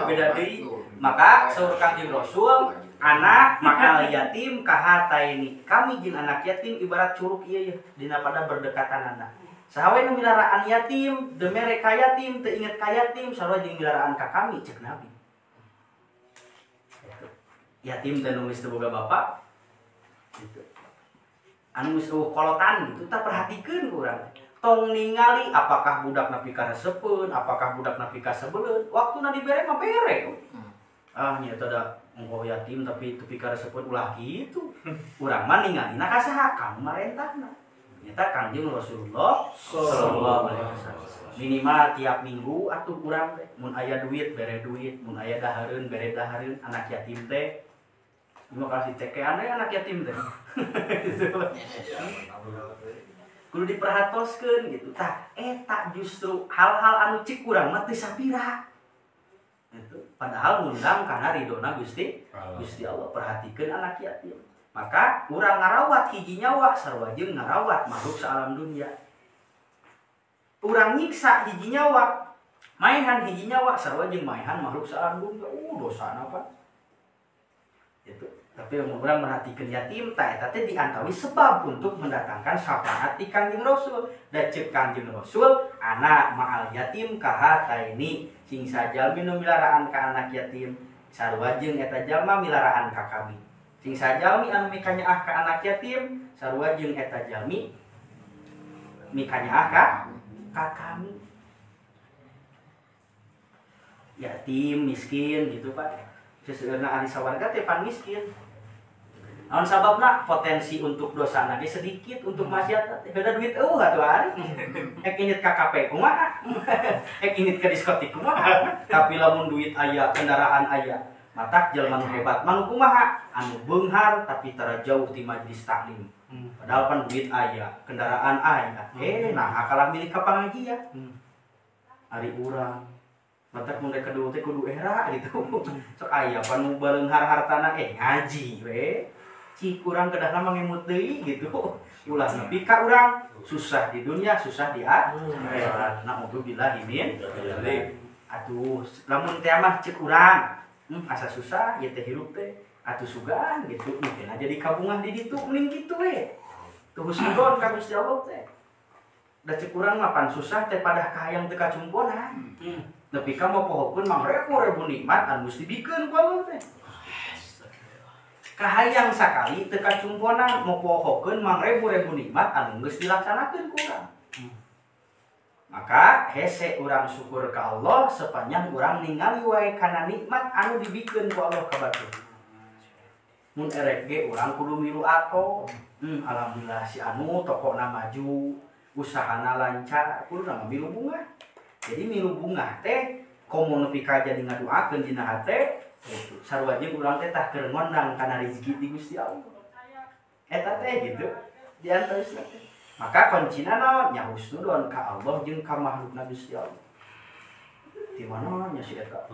Beda deui. Maka saur Kangjeng Rasul, anak maka yatim kahataini. Kami jeung anak yatim ibarat curug ieu ye dina pada berdekatanana. Saha we nu milaraan yatim, teu mere ka yatim, teu inget ka yatim, sarua jeung milaraan ka kami cek Nabi. Yatim teh nu geus teu boga bapak gitu. Anu geus eueuh kolotan gitu tah perhatikeun ku urang. Tong ningali apakah budak nepi ka resepeun, apakah budak nepi ka sebeleun, waktuna dibere mah bere. Ah nya eta da ongkoh yatim tapi tepi ka resepeun ulah kitu. Urang mah ningalina ka saha? Ka marentahna. Nyata Kangjeng Rasulullah sallallahu alaihi wasallam. Minimal tiap minggu atuh urang teh mun aya duit bere duit, mun aya dahareun bere dahareun anak yatim teh. Mun kasih cekean we anak yatim teh. Kudu diperhatoskeun gitu. Tah eta justru hal-hal anu cik urang mah teu sapira. Gitu. Padahal ngundang kana ridona Gusti Gusti Allah, perhatikeun anak yatim. Maka urang ngarawat hiji nyawa sarua jeung ngarawat makhluk saalam dunia. Urang nyiksa hiji nyawa, maehan hiji nyawa sarua jeung maehan makhluk saalam dunia. Dosana apa? Gitu. Tapi lamun urang merhatikeun yatim tah eta teh diantawis sebab untuk mendatangkan syafaat ti Kangjeng Rasul. Da ceuk Kangjeng Rasul, ana ma'al yatim kahataini, sing sajalmi nu milaraan ka anak yatim sarua jeung eta jalma milaraan ka kami. Sing sajalmi anu mikanyaah ka anak yatim sarua jeung eta jalmi mikanyaah ka kami. Yatim miskin gitu Pak. Seseueurna ahli sawarga teh pan miskin. Naon sababna? Potensi untuk dosana ge sedikit, untuk maksiat teh beda duit eueuh atuh ari. Ek init ka kafe kumaha? Ek init ka diskotik kumaha? Tapi lamun duit aya, kendaraan aya, matak jelema nu hebat mah nu kumaha? Anu beunghar tapi tara jauh ti majelis taklim. Padahal pan duit aya, kendaraan aya. Nah kalah milik ka pangajian. Ari urang matak mun rek kedua teh kudu era gitu. Sok aya pan nu baleunghar hartana ngaji we. Cik urang kedahna mah ngemut deui gitu. Ulah nepi ka urang susah di dunia, susah di akhirat. Naudzubillahi min dzalik. Atuh lamun teh mah cek urang, asa susah ieu teh hirup teh. Atuh sugan gitu, mungkin jadi kabungah di ditu mending kitu we. Teu husnudon ka Gusti Allah teh. Da cek urang mah pan susah teh padah kahayang teu kacumponan. Nepi ka mopohokeun mangrebu-rebu nikmat anu geus dibikeun ku Allah teh. Kahayang sakali teu kacumponan mopohokeun mangrebu-rebu nikmat anu geus dilaksanakeun ku urang. Maka hese urang syukur ka Allah sepanjang urang ningali wae kana nikmat anu dibikeun ku Allah ka batur. Mun erek ge urang kudu milu ato. Alhamdulillah si anu tokona maju, usahana lancar, kudu nama milu bunga. Jadi milu bunga teh komo nepi ka jadi ngaduakeun dina hate gitu. Sarua jeung urang teh tah keur ngondang kana rezeki ti Gusti Allah. Eta teh gitu di antawisna teh. Maka kuncina naon? Nya husnudon ka Allah jeung ka makhlukna Gusti Allah. Di mana nya si eta?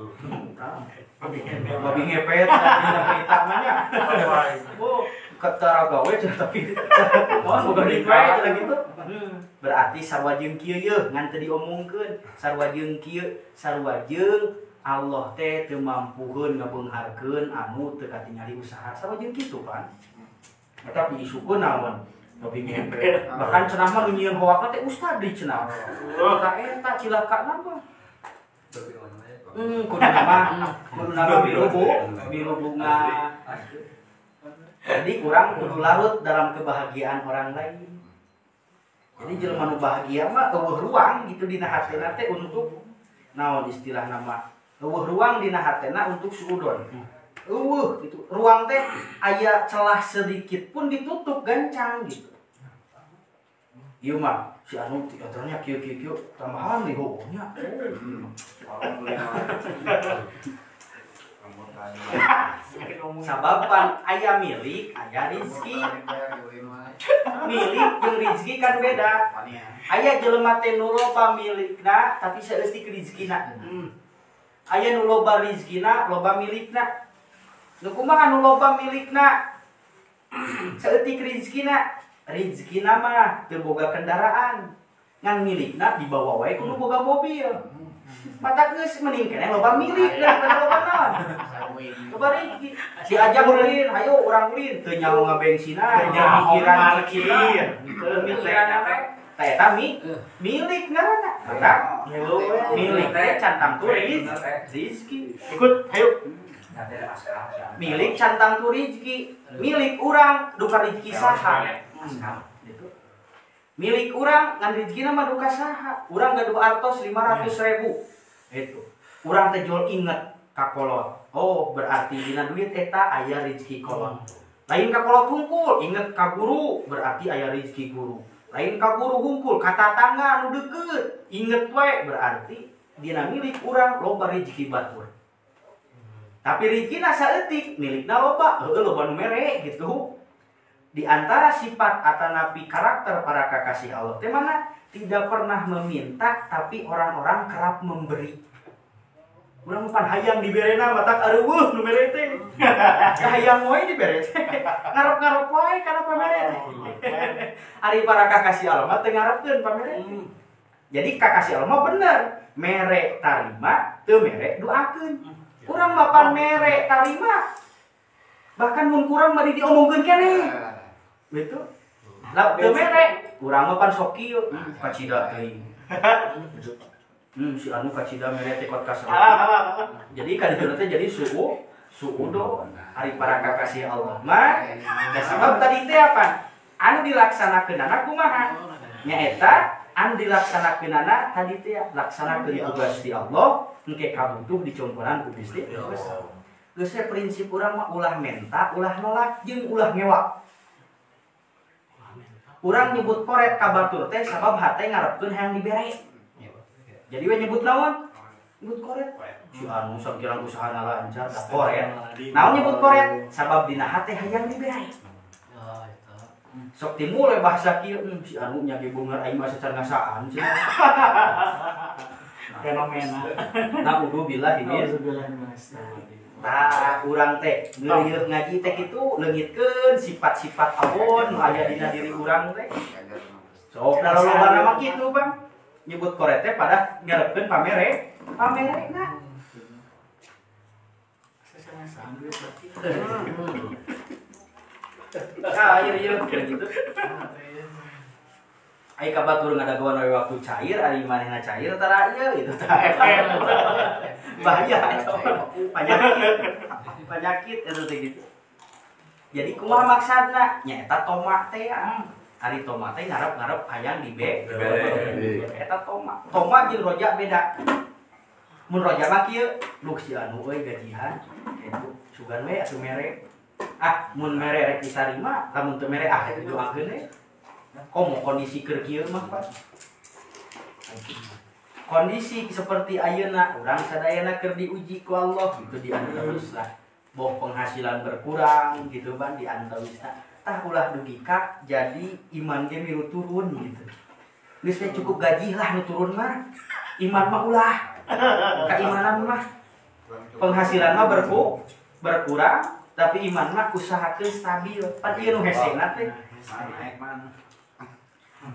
Babi ngepet dina berita mah nya. Oh, ketara gawe cenah tapi naon boga duit wae cenah gitu. Berarti sarua jeung kieu yeuh ngan teu diomongkeun, sarua jeung kieu, sarua jeung Allah teh teu mampuheun ngabeungharkeun anu teu katingali usaha. Sarua jeung kitu pan. Eta diisukeun naon? Babi ngepet. Bahkan cenah mah nu nyieun hoakna teh ustad deui cenah. Tah eta cilakana mah. Kudu nama milu bunga. Jadi kurang kudu larut dalam kebahagiaan orang lain. Jadi jelema nu bahagia mah eueuh ruang gitu dina hatena teh untuk naon istilah nama. Eueuh ruang dina hatena untuk suudon. Eueuh gitu. Ruang teh aya celah sedikit pun ditutup gancang gitu. Ieu mah si anu teaternya kieu kieu kieu tambahan deui heueuh nya. Sababan aya milik, aya rizki. Milik jeung rizki kan beda. Aya jelema teh nu loba milikna tapi saeutik rizkina. Aya nu loba rizkina, loba milikna. Nu kumaha nu loba milikna? Saeutik rizkina. Rizkina mah teu boga kendaraan. Ngan milikna dibawa wae ku nu boga mobil. Mata geus mending keneh loba milik daripada loba naon. Loba rezeki. Diajak ulin, hayo urang ulin teu nyaho ngabensinan, teu mikiran parkir, teu mikiran apa. Tah eta milik ngaranna. Maka milik teh can tangtu rezeki. Ikut, hayu. Milik can tangtu rezeki. Milik urang duka rezeki saha. Gitu. Milik urang ngan rezekina mah duka saha. Urang gaduh artos 500.000. Itu. Urang teh jol inget ka kolot. Oh, berarti dina duit eta aya rezeki kolot. Lain ka kolot hungkul, inget ka guru, berarti aya rezeki guru. Lain ka guru hungkul, ka tatangga nu deukeut, inget we berarti dina milik urang loba rezeki batur. Tapi rezekina saeutik, milikna loba, heueuh loba nu mere gitu. Di antara sifat atanapi karakter para kakasih Allah teh mana tidak pernah meminta tapi orang-orang kerap memberi. Urang pan hayang diberena matak areuweuh nu mere teh. Hayang wae dibere teh. Ngarep-ngarep wae kana pamere teh. Ari para kakasih Allah mah teu ngarepkeun pamere. Jadi kakasih Allah mah bener, mere tarima teu mere doakeun. Urang mah pan mere tarima. Bahkan mun kurang mah diomongkeun keneh. Gitu. Lah teu mere, urang mah pan sok kieu, kacida teuing. Si anu kacida mere teh kot kasar. Jadi kadituna teh jadi suudo ari para kakasih Allah mah. Da sabab tadi teh apa? Anu dilaksanakeunana kumaha? Nyaeta anu dilaksanakeunana tadi teh laksanakeun tugas di Allah engke kabutuh dicomporan ku Gusti. Geus prinsip urang mah ulah menta, ulah nolak jeung ulah ngewa. Urang nyebut koret ka batur teh sabab hate ngarepkeun hayang dibere. Jadi we nyebut naon? Nyebut koret. Si anu sakirang usahana lancar da koret. Naon nyebut koret? Sabab dina hate hayang dibere. Sok timbul we bahasa kieu, si anu nya ge beungar aing mah sacan ngasaan cenah. Fenomena. Naudzubillah min. Tah urang teh ngeureuyeuh ngaji teh kitu leungitkeun sifat-sifat abon nu aya dina diri urang teh. Sok da lolobana mah kitu, Bang. Nyebut koret teh pada ngarepkeun pamere, pamerena. Ah, ieu gitu. Ai ka batur ngadagoan we waktu cair, ari manehna cair tara ieu gitu tah. Bahaya eta. Penyakit. Penyakit eta teh gitu. Jadi kumaha maksudna? Nyaeta tomat teh. Ari tomat teh ngarep-ngarep hayang dibe. Eta tomat. Tomat jeung rojak beda. Mun rojak mah kieu, luk si anu euy gajihan kitu. Sugan we atuh mere. Ah, mun mere rek ditarima, lamun teu mere ah didoakeun we. Komo kondisi keur kieu mah, Pak. Kondisi seperti ayeuna urang sadayana keur diuji ku Allah gitu diantarus lah. Boh penghasilan berkurang gitu ban diantarusna. Tah ulah dugi ka jadi iman ge milu turun gitu. Geus we cukup gaji lah nu turun mah. Iman mah ulah. Keimanan mah penghasilan mah berkurang tapi iman mah usahakeun stabil. Pan ieu nu hesena teh.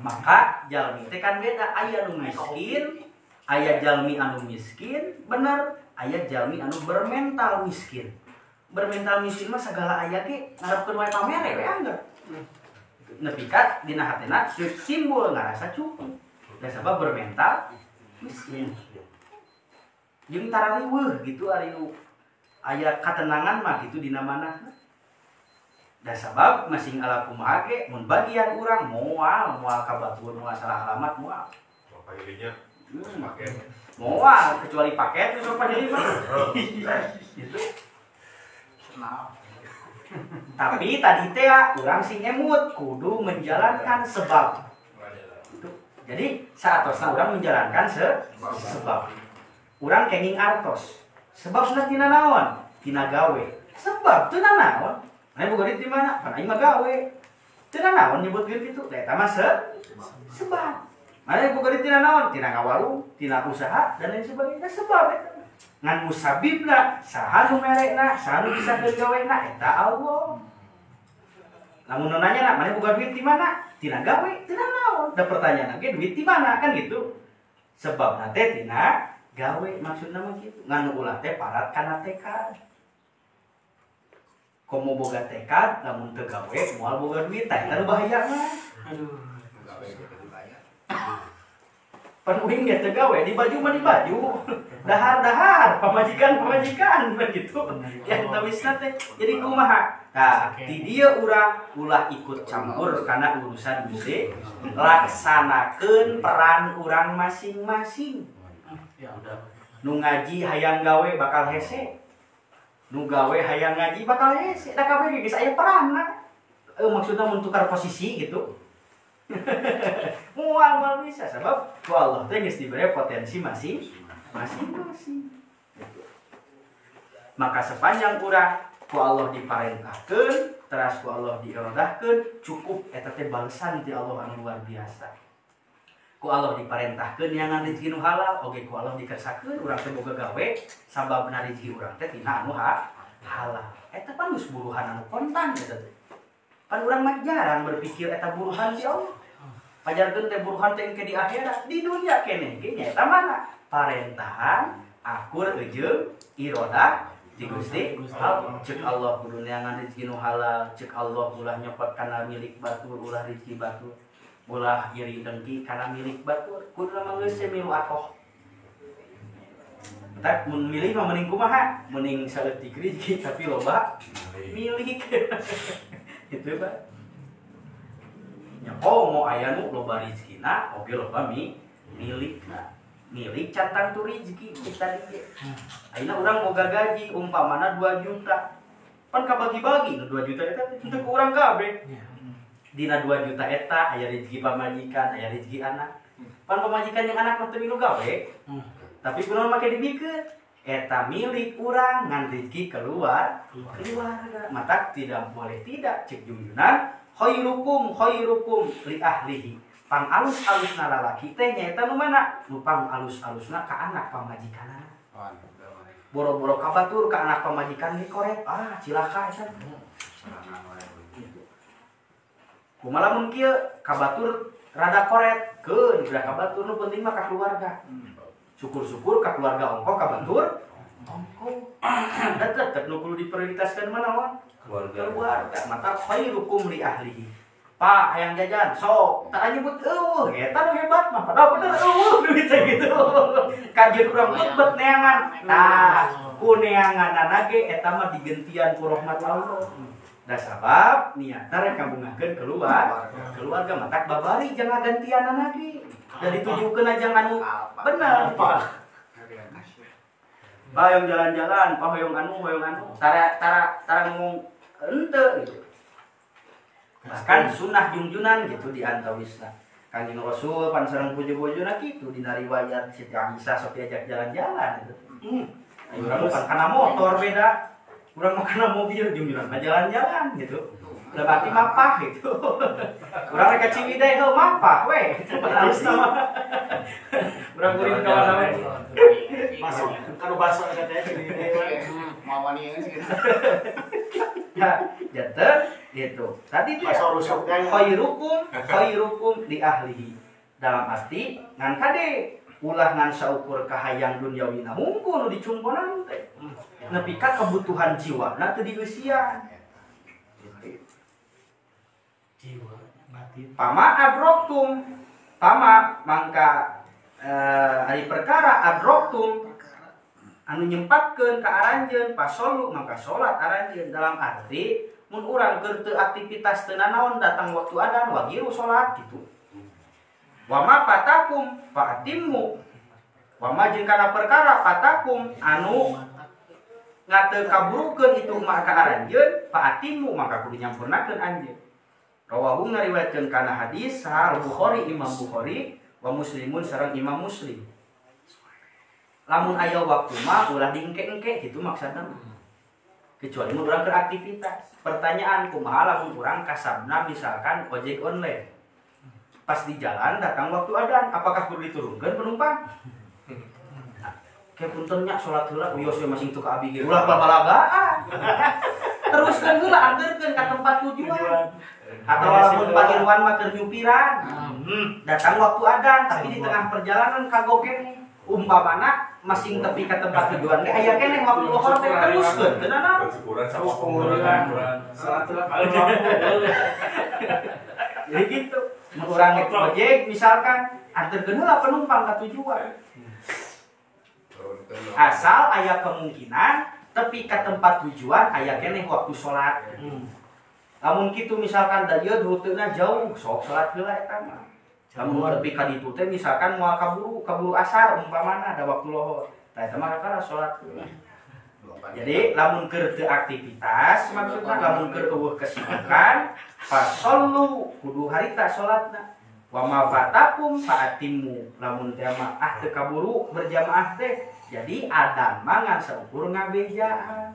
Maka jalmi teh kan beda, aya nu miskin, aya jalmi anu miskin, bener, aya jalmi anu bermental miskin. Bermental miskin mah segala aya ge ngarepkeun wae pamere we angger. Nepi ka dina hatena simbol ngarasa cukup. Da sabab bermental miskin. Jeung tarariweuh gitu ari nu aya katenangan mah gitu dina manahna. Da sabab masing ala kumaha ge mun bagian urang moal moal ka batur moal salah alamat moal. Pahilinya paket. Moal kecuali paket terus pahili mah. Gitu. Tapi tadi teh urang sing emut kudu menjalankan sebab. Gitu. Jadi saatosna urang menjalankan sebab. Urang kenging artos. Sebab cenah tina naon? Tina gawe. Sebab teu naon? Nah, boga duit di mana? Pan aing mah gawe. Teu naon nyebut duit kitu? Da eta mah sebab. Mana boga duit tina naon? Tina ngawarung, tina usaha dan lain sebagainya. Sebab eta. Ngan musabibna, saha nu merekna, saha nu bisa keur gawena eta Allah. Lamun nu nanya na, mana boga duit di mana? Tina gawe, tina naon? Da pertanyaan ge duit di mana kan gitu. Sebabna teh tina gawe maksudna mah kitu. Ngan ulah teh parat kana tekad. Komo boga tekad lamun teu gawe moal boga duit tah eta nu bahaya mah. Aduh. Pan uing ge teu gawe di baju mah di baju. Dahar-dahar, pamajikan-pamajikan begitu. Yang tawisna teh jadi kumaha? Nah, di dieu urang ulah ikut campur karena urusan Gusti, laksanakeun peran urang masing-masing. Nu ngaji hayang gawe bakal hese. Nu gawe hayang ngaji bakal hese. Da kabeh geus aya peranna. Maksudna mun tukar posisi gitu. Moal bisa sebab ku Allah teh geus dibere potensi masing-masing. Maka sepanjang urang ku Allah diparentahkeun, teras ku Allah diirodahkeun, cukup eta teh balesan ti Allah anu luar biasa. Ku Allah diparentahkeun nyangan rezeki nu halal, oge ku Allah dikersakeun urang teh boga gawe sababna rezeki urang teh tina anu halal. Eta pan geus buruhan anu kontan eta teh. Pan urang mah jarang berpikir eta buruhan ti Allah. Pajarkeun teh buruhan teh engke di akhirat, di dunia keneh ge nyaeta mana? Parentahan akur jeung irodah di Gusti Allah. Cek Allah kudu neangan rezeki nu halal, cek Allah ulah nyopot kana milik batur, ulah rezeki batur, ulah iri dengki kana milik batur, kudu mah geus milu atoh. Tah mun milih mah mending kumaha? Mending saeutik rezeki tapi loba milik. Gitu Pak. Nya komo aya nu loba rezekina oge loba milikna. Milik catang tu rezeki kita di. Ayeuna urang boga gaji umpamana 2 juta. Pan kabagi-bagi nu 2 juta eta teu ku urang kabeh. Dina 2 juta eta aya rezeki pamajikan, aya rezeki anak. Pan pamajikan yang anak mah teu milu gawe. Tapi kunaon make dibikeun? Eta milik urang ngan rezeki keluar keluarga. Mata tidak boleh tidak cek jungjunan khairukum khairukum li ahlihi. Pang alus-alusna lalaki teh nyaeta nu mana? Nu pang alus-alusna ka anak pamajikanana. Boro-boro ka batur ka anak pamajikan dikoret, ah cilaka eta. Kumaha lamun kieu ka batur rada koret, keun udah ka batur nu penting mah ka keluarga. Syukur-syukur ka keluarga ongkoh ka batur ongkoh. Da tetep nu kudu diprioritaskan mana wan? Keluarga. Keluarga. Mata khairukum li ahlihi. Pak hayang jajan sok tak nyebut eueuh eta nu hebat mah padahal bener eueuh duit teh gitu. Kajian urang bet neangan. Tah ku neanganana ge eta mah digentian ku rahmat Allah. Da sabab niatna rek ngabungahkeun keluarga matak babari jangan gantianana ge. Da ditujukeun aja anu bener. Pak hoyong jalan-jalan, pak hoyong anu, tara tara tara ngomong henteu gitu. Bahkan sunnah jungjunan gitu di antawisna. Kanjeng Rasul pan sareng bojo-bojona kitu dina riwayat Siti Aisyah sok diajak jalan-jalan gitu. Ayo urang mah kana motor beda. Urang mah kana mobil jungjunan mah jalan-jalan gitu. Udah berarti mapah gitu. Urang rek ka Ciwidey heuh mapah we. Halus mah. Urang kuring ka mana we. Masuk kanu baso eta teh Ciwidey we. Mau wani geus gitu. Ya, janten gitu. Tadi dia khairukum khairukum li ahlihi. Dalam arti ngan kade ulah ngan saukur kahayang duniawina hungkul nu dicumponan teh. Nepi ka kebutuhan jiwana teu dieusian. Jiwa batin. Pama adroktum. Pama mangka ari perkara adroktum anu nyempatkeun ka aranjeun pasolu mangka salat aranjeun dalam arti mun urang keur teu aktivitas teu nanaon datang waktu adan wagiru salat gitu. Wa ma patakum faatimmu. Wa ma jeung kana perkara patakum anu ngateu kaburukeun itu maka aranjeun faatimmu mangka kudu nyampurnakeun anjeun. Rawahu ngariwayatkeun kana hadis Sahih Bukhari Imam Bukhari wa Muslimun sareng Imam Muslim. Lamun aya waktu mah ulah diengke-engke gitu maksudna. Kecuali mun urang keur aktivitas. Pertanyaan kumaha lamun urang kasabna misalkan ojek online. Pas di jalan datang waktu adan, apakah kudu diturunkeun penumpang? Kayak punten nya salat heula wios we masing teu ka abi ge. Ulah babalagaan. Teruskeun heula anterkeun ka tempat tujuan. Atau walaupun Pak Irwan mah keur nyupiran. Datang waktu adan tapi di tengah perjalanan kagok keneh. Umpamana masing tepi ka tempat tujuan ge aya keneh waktu lohor teh teruskeun teu nanaon. Syukuran sama salat heula. Jadi gitu. Mun urang naik ojek misalkan anterkeun heula penumpang ka tujuan. Asal aya kemungkinan tepi ka tempat tujuan aya keneh waktu salat. Lamun kitu misalkan da ieu rutena jauh sok salat heula eta mah. Lamun tepi ka ditu teh misalkan moal kaburu asar umpamana ada waktu lohor. Tah eta mah kakara salat heula. Jadi lamun keur teu aktivitas maksudna lamun keur eueuh kesibukan fasallu kudu harita salatna. Wa ma fatakum fa'atimu lamun teh mah ah teu kaburu berjamaah teh. Jadi adan mah ngan saukur ngabejaan.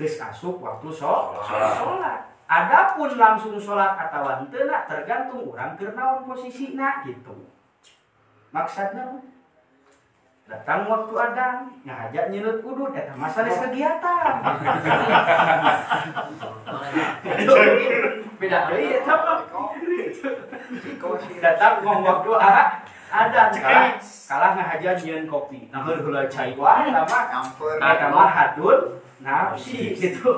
Geus asup waktu salat. Adapun langsung salat atawa henteu tergantung urang keur naon posisina gitu. Maksudna datang waktu adan ngajak nyeunut udud eta mah sanes kegiatan. Beda deui eta mah. Datang ngomong waktu adan kalah ngahaja nyieun kopi. Nah heula cai wae eta mah. Eta mah hadun nafsi gitu.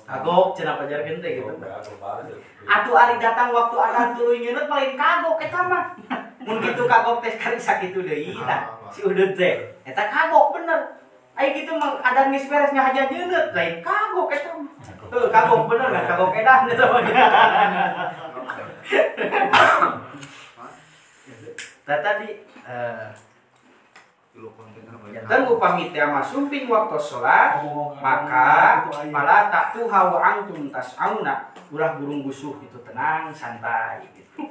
Kagok cenah pajarkeun teh gitu. Atuh ari datang waktu adan tuluy nyeunut paling kagok eta mah. Mun kitu kagok teh kali sakitu deui tah si udud teh. Eta kagok bener. Ai kitu mah adan geus beres ngahaja nyeunut lain kagok eta mah. Heuh kagok bener kan kagok edan eta mah. Tah tadi janten upami teh mah sumping waktu salat maka fala ta'tuha wa antum tas'auna ulah burung busuh gitu tenang santai gitu.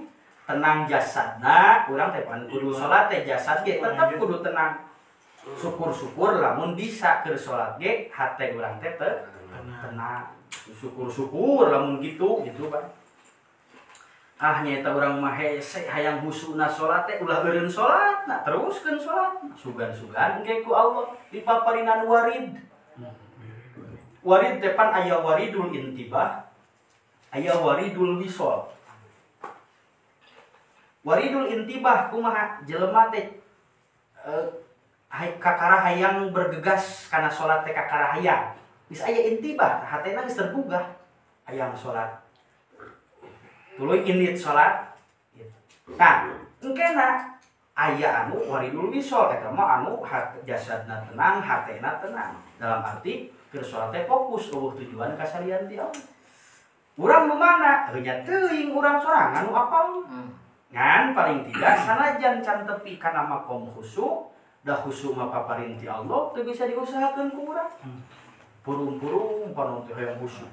Tenang jasadna urang teh pan kudu salat teh jasad ge tetep kudu tenang. Syukur-syukur lamun bisa keur salat ge hate urang teh tenang. Syukur-syukur lamun gitu gitu Pak. Ah nyaeta urang mah hese hayang husuna salat teh ulah eureun salatna teruskeun salat. Sugan-sugan engke ku Allah dipaparinan warid. Warid teh pan aya waridul intibah, aya waridul wisol. Waridul intibah kumaha jelema teh kakara hayang bergegas kana salat teh kakara hayang. Geus aya intibah, hatena geus tergugah hayang salat. Tuluy indit salat. Nah, engkena aya anu waridul wisol eta mah anu jasadna tenang, hatena tenang. Dalam arti keur salat teh fokus eueuh tujuan ka salian ti Allah. Urang nu mana? Heuh nya teuing urang sorangan nu apal. Ngan paling tidak sanajan can tepi kana makom khusyuk, da khusyuk mah paparin ti Allah teu bisa diusahakeun ku urang. Purung-purung panon teh hayang khusyuk.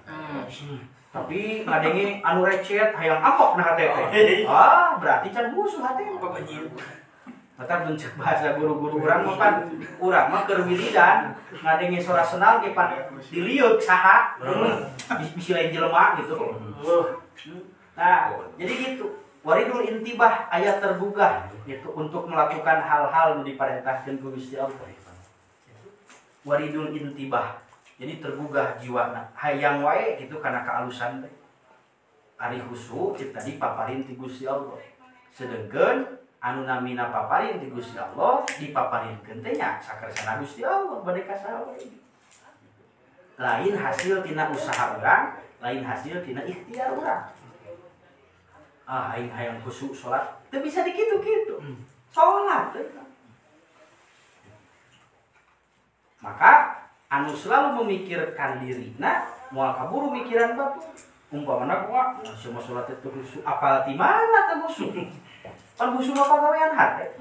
Tapi ngadenge anu recet hayang amok na hate teh. Ah, berarti can khusyuk hate mah. Mata bencek bahasa guru-guru urang mah pan urang mah keur wiridan ngadenge sora senal ge pan dilieuk saha. Bisi lain jelema gitu. Nah, jadi gitu. Waridul intibah ayat tergugah gitu untuk melakukan hal-hal nu diparentahkeun ku Gusti Allah. Waridul intibah. Jadi tergugah jiwana hayang wae gitu kana kaalusan teh. Ari khusyuk cek tadi paparin ti Gusti Allah. Sedengkeun anu namina paparin ti Gusti Allah dipaparinkeun teh nya sakersana Gusti Allah bade ka saha wae. Lain hasil tina usaha urang, lain hasil tina ikhtiar urang. Ah aing hayang khusyuk salat teu bisa dikitu-kitu. Salat teh. Maka anu selalu memikirkan dirina moal kaburu mikiran batur. Umpamana kumaha semua salat teh khusyuk apal ti mana teh khusyuk. Pan khusyuk mah pagawean hate.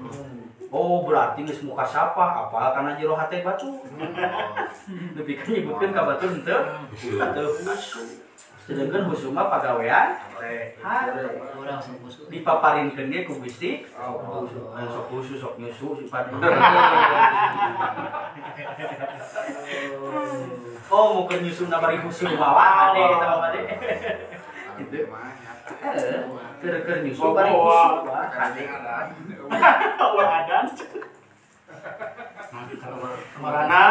Oh berarti geus muka sapah apal kana jero hate batur. Nepi ka nyebutkeun ka batur henteu teu khusyuk. Sedangkan khusyuk mah pagawean hate. Dipaparinkeun ge ku Gusti Allah. Sok khusyuk sok nyusu sifat. Oh mau keur nyusu na bari khusyuk mah ade eta mah ade. Gitu. Keur nyusu bari khusyuk ade. Allah adan. Marana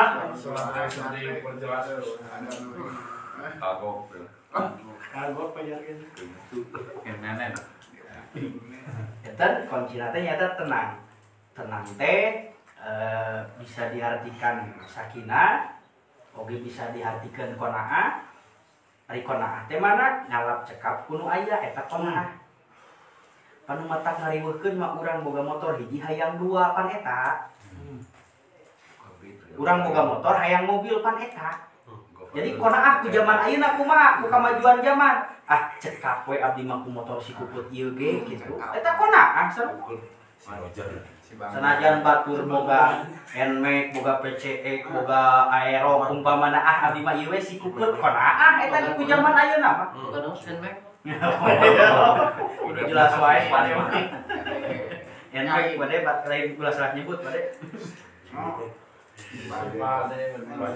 kagok. Kagok pajarkeun. Nenek. Eta kuncina teh nyata tenang. Tenang teh bisa diartikan sakinah, oge bisa diartikan qanaah. Ari qanaah teh mana ngalap cekap ku nu aya eta qanaah. Panu matak ngariweuhkeun mah urang boga motor hiji hayang dua pan eta. Urang boga motor hayang mobil pan eta. Jadi qanaah ku zaman ayeuna kumaha ku kamajuan zaman. Ah cekap we abdi mah ku motor si kuput ieu ge kitu. Eta qanaah sarua. Sanajan batur boga Nmax, boga PCX, boga Aero umpamana ah abdi mah ieu we si kuput qanaah eta ku zaman ayeuna mah. Bukan Nmax. Udah jelas wae pade mah. Nmax pade lain ulah salah nyebut pade.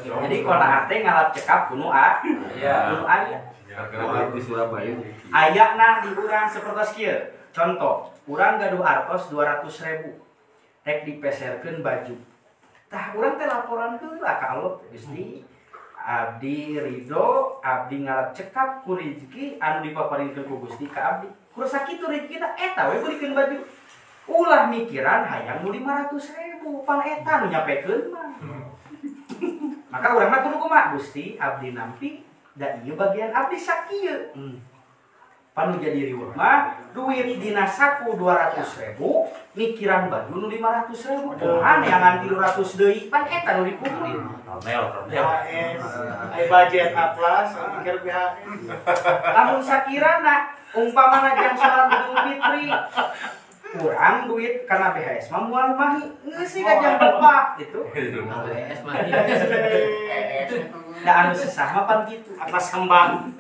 Jadi qanaah teh ngalap cekap ku nu a. Iya. Nu aya. Di Surabaya. Ayana di urang sapertos kieu. Contoh, urang gaduh artos 200.000. Rek dipeserkeun baju. Tah urang teh laporan heula ka Allah Gusti. Abdi ridho, abdi ngalap cekap ku rezeki anu dipaparinkeun ku Gusti ka abdi. Kur sakitu rezekina eta we beulikeun baju. Ulah mikiran hayang nu 500.000 pan eta nu nyapekeun mah. Maka urang mah kudu kumaha Gusti abdi nampi da ieu bagian abdi sakieu. Panu jadi riweuh mah duit dina saku 200.000 mikiran baju nu 500.000 kumaha neangan 300 deui pan eta nu dipungli. BHS ai budget atlas mikir BHS. Lamun sakirana umpamana jang salat Idul Fitri kurang duit karena BHS mah moal mahi geus sih gajah bapak gitu. BHS mah da anu sesah mah pan kitu atlas kembang.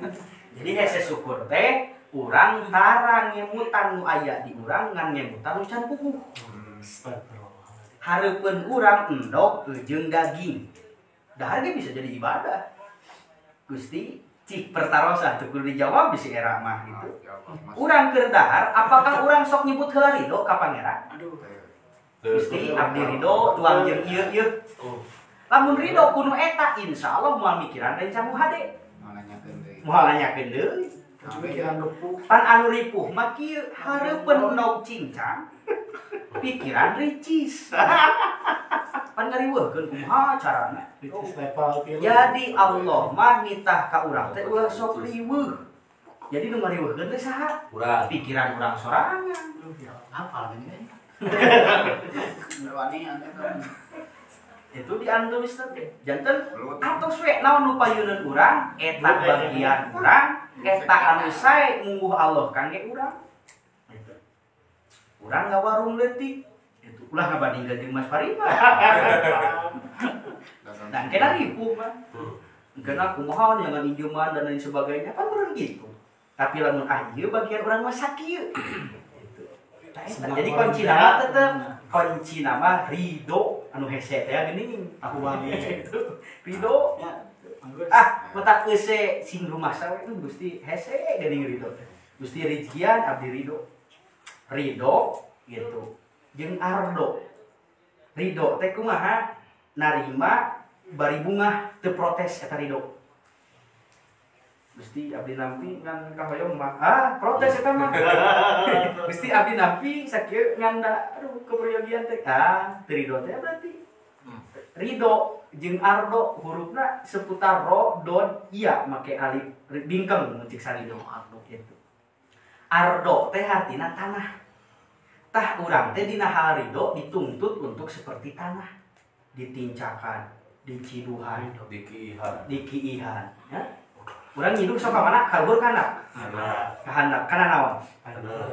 Jadi hese syukur teh urang tara ngemutan nu aya di urang ngan ngemutan nu can puguh. Hareupeun urang endog jeung daging. Dahar ge bisa jadi ibadah. Gusti cik pertarosan teu kudu dijawab bisi era mah gitu. Urang keur dahar apakah urang sok nyebut heula ridho ka pangeran? Aduh. Gusti abdi ridho tuang jeung ieu ieu. Lamun ridho kudu eta insyaallah moal mikiran rencang nu hade. Moal nanyakeun deui. Pan anu ripuh mah kieu hareupeun endog cincang pikiran ricis. Pan ngariweuhkeun kumaha carana. Jadi Allah mah nitah ka urang teh ulah sok riweuh. Jadi nu ngariweuhkeun teh saha? Urang. Pikiran urang sorangan. Hafal gini. Itu diantulis teh. Janten atos we naon nu payuneun urang eta bagian urang eta anu sae ngungguh Allah kangge urang. Urang ngawarung leutik. Itu ulah ngabandingkeun jeung Mas Parima. Dan kena ripuh mah. Kena kumaha jangan injuman dan lain sebagainya kan urang gitu. Tapi lamun ah ieu bagian urang mah sakieu. Jadi kunci nama tetep kunci nama ridho anu hese teh geuning aku wani ridho. Ah matak euse sing rumasa we Gusti hese geuning ridho. Gusti rijian abdi ridho. Ridho gitu jeung ardo. Ridho teh kumaha narima bari bungah teu protes eta ridho. Gusti abdi nampi ngan kahoyong mah ah protes eta mah. Gusti abdi nampi sakieu ngan da aduh keperyogian teh ah teu ridho teh berarti. Ridho jeung ardo hurufna seputar ro don iya make alif bingkeng mun cik sarido ardo gitu. Ardo teh artina tanah. Tah urang teh dina hal ridho dituntut untuk seperti tanah, ditincakan, diciduhan, dikiihan, dikiihan ya. Urang nyiduh sok ka mana? Ka luhur kana? Ka handap, kana naon?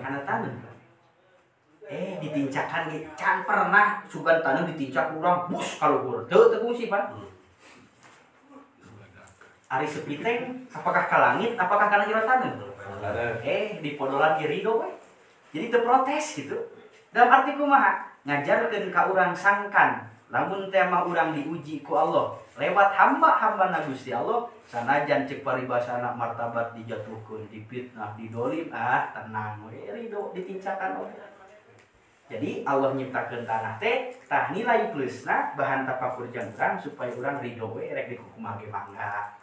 Kana taneuh. Ditincakan ge can pernah sugan taneuh ditincak urang bus ka luhur. Teu teu kungsi pan. Ari sepiteng apakah ka langit apakah kana jero taneuh? Dipodolan ge ridho we. Jadi teu protes gitu. Dalam arti kumaha? Ngajarkeun ka urang sangkan lamun teh mah urang diuji ku Allah lewat hamba-hamba na Gusti Allah sanajan cek paribasana martabat dijatuhkeun dipitnah didolim ah tenang we ridho ditincakan oge. Jadi Allah nyiptakeun tanah teh tah nilai plusna bahan tapakur jang urang supaya urang ridho we rek dikukumaha ge mangga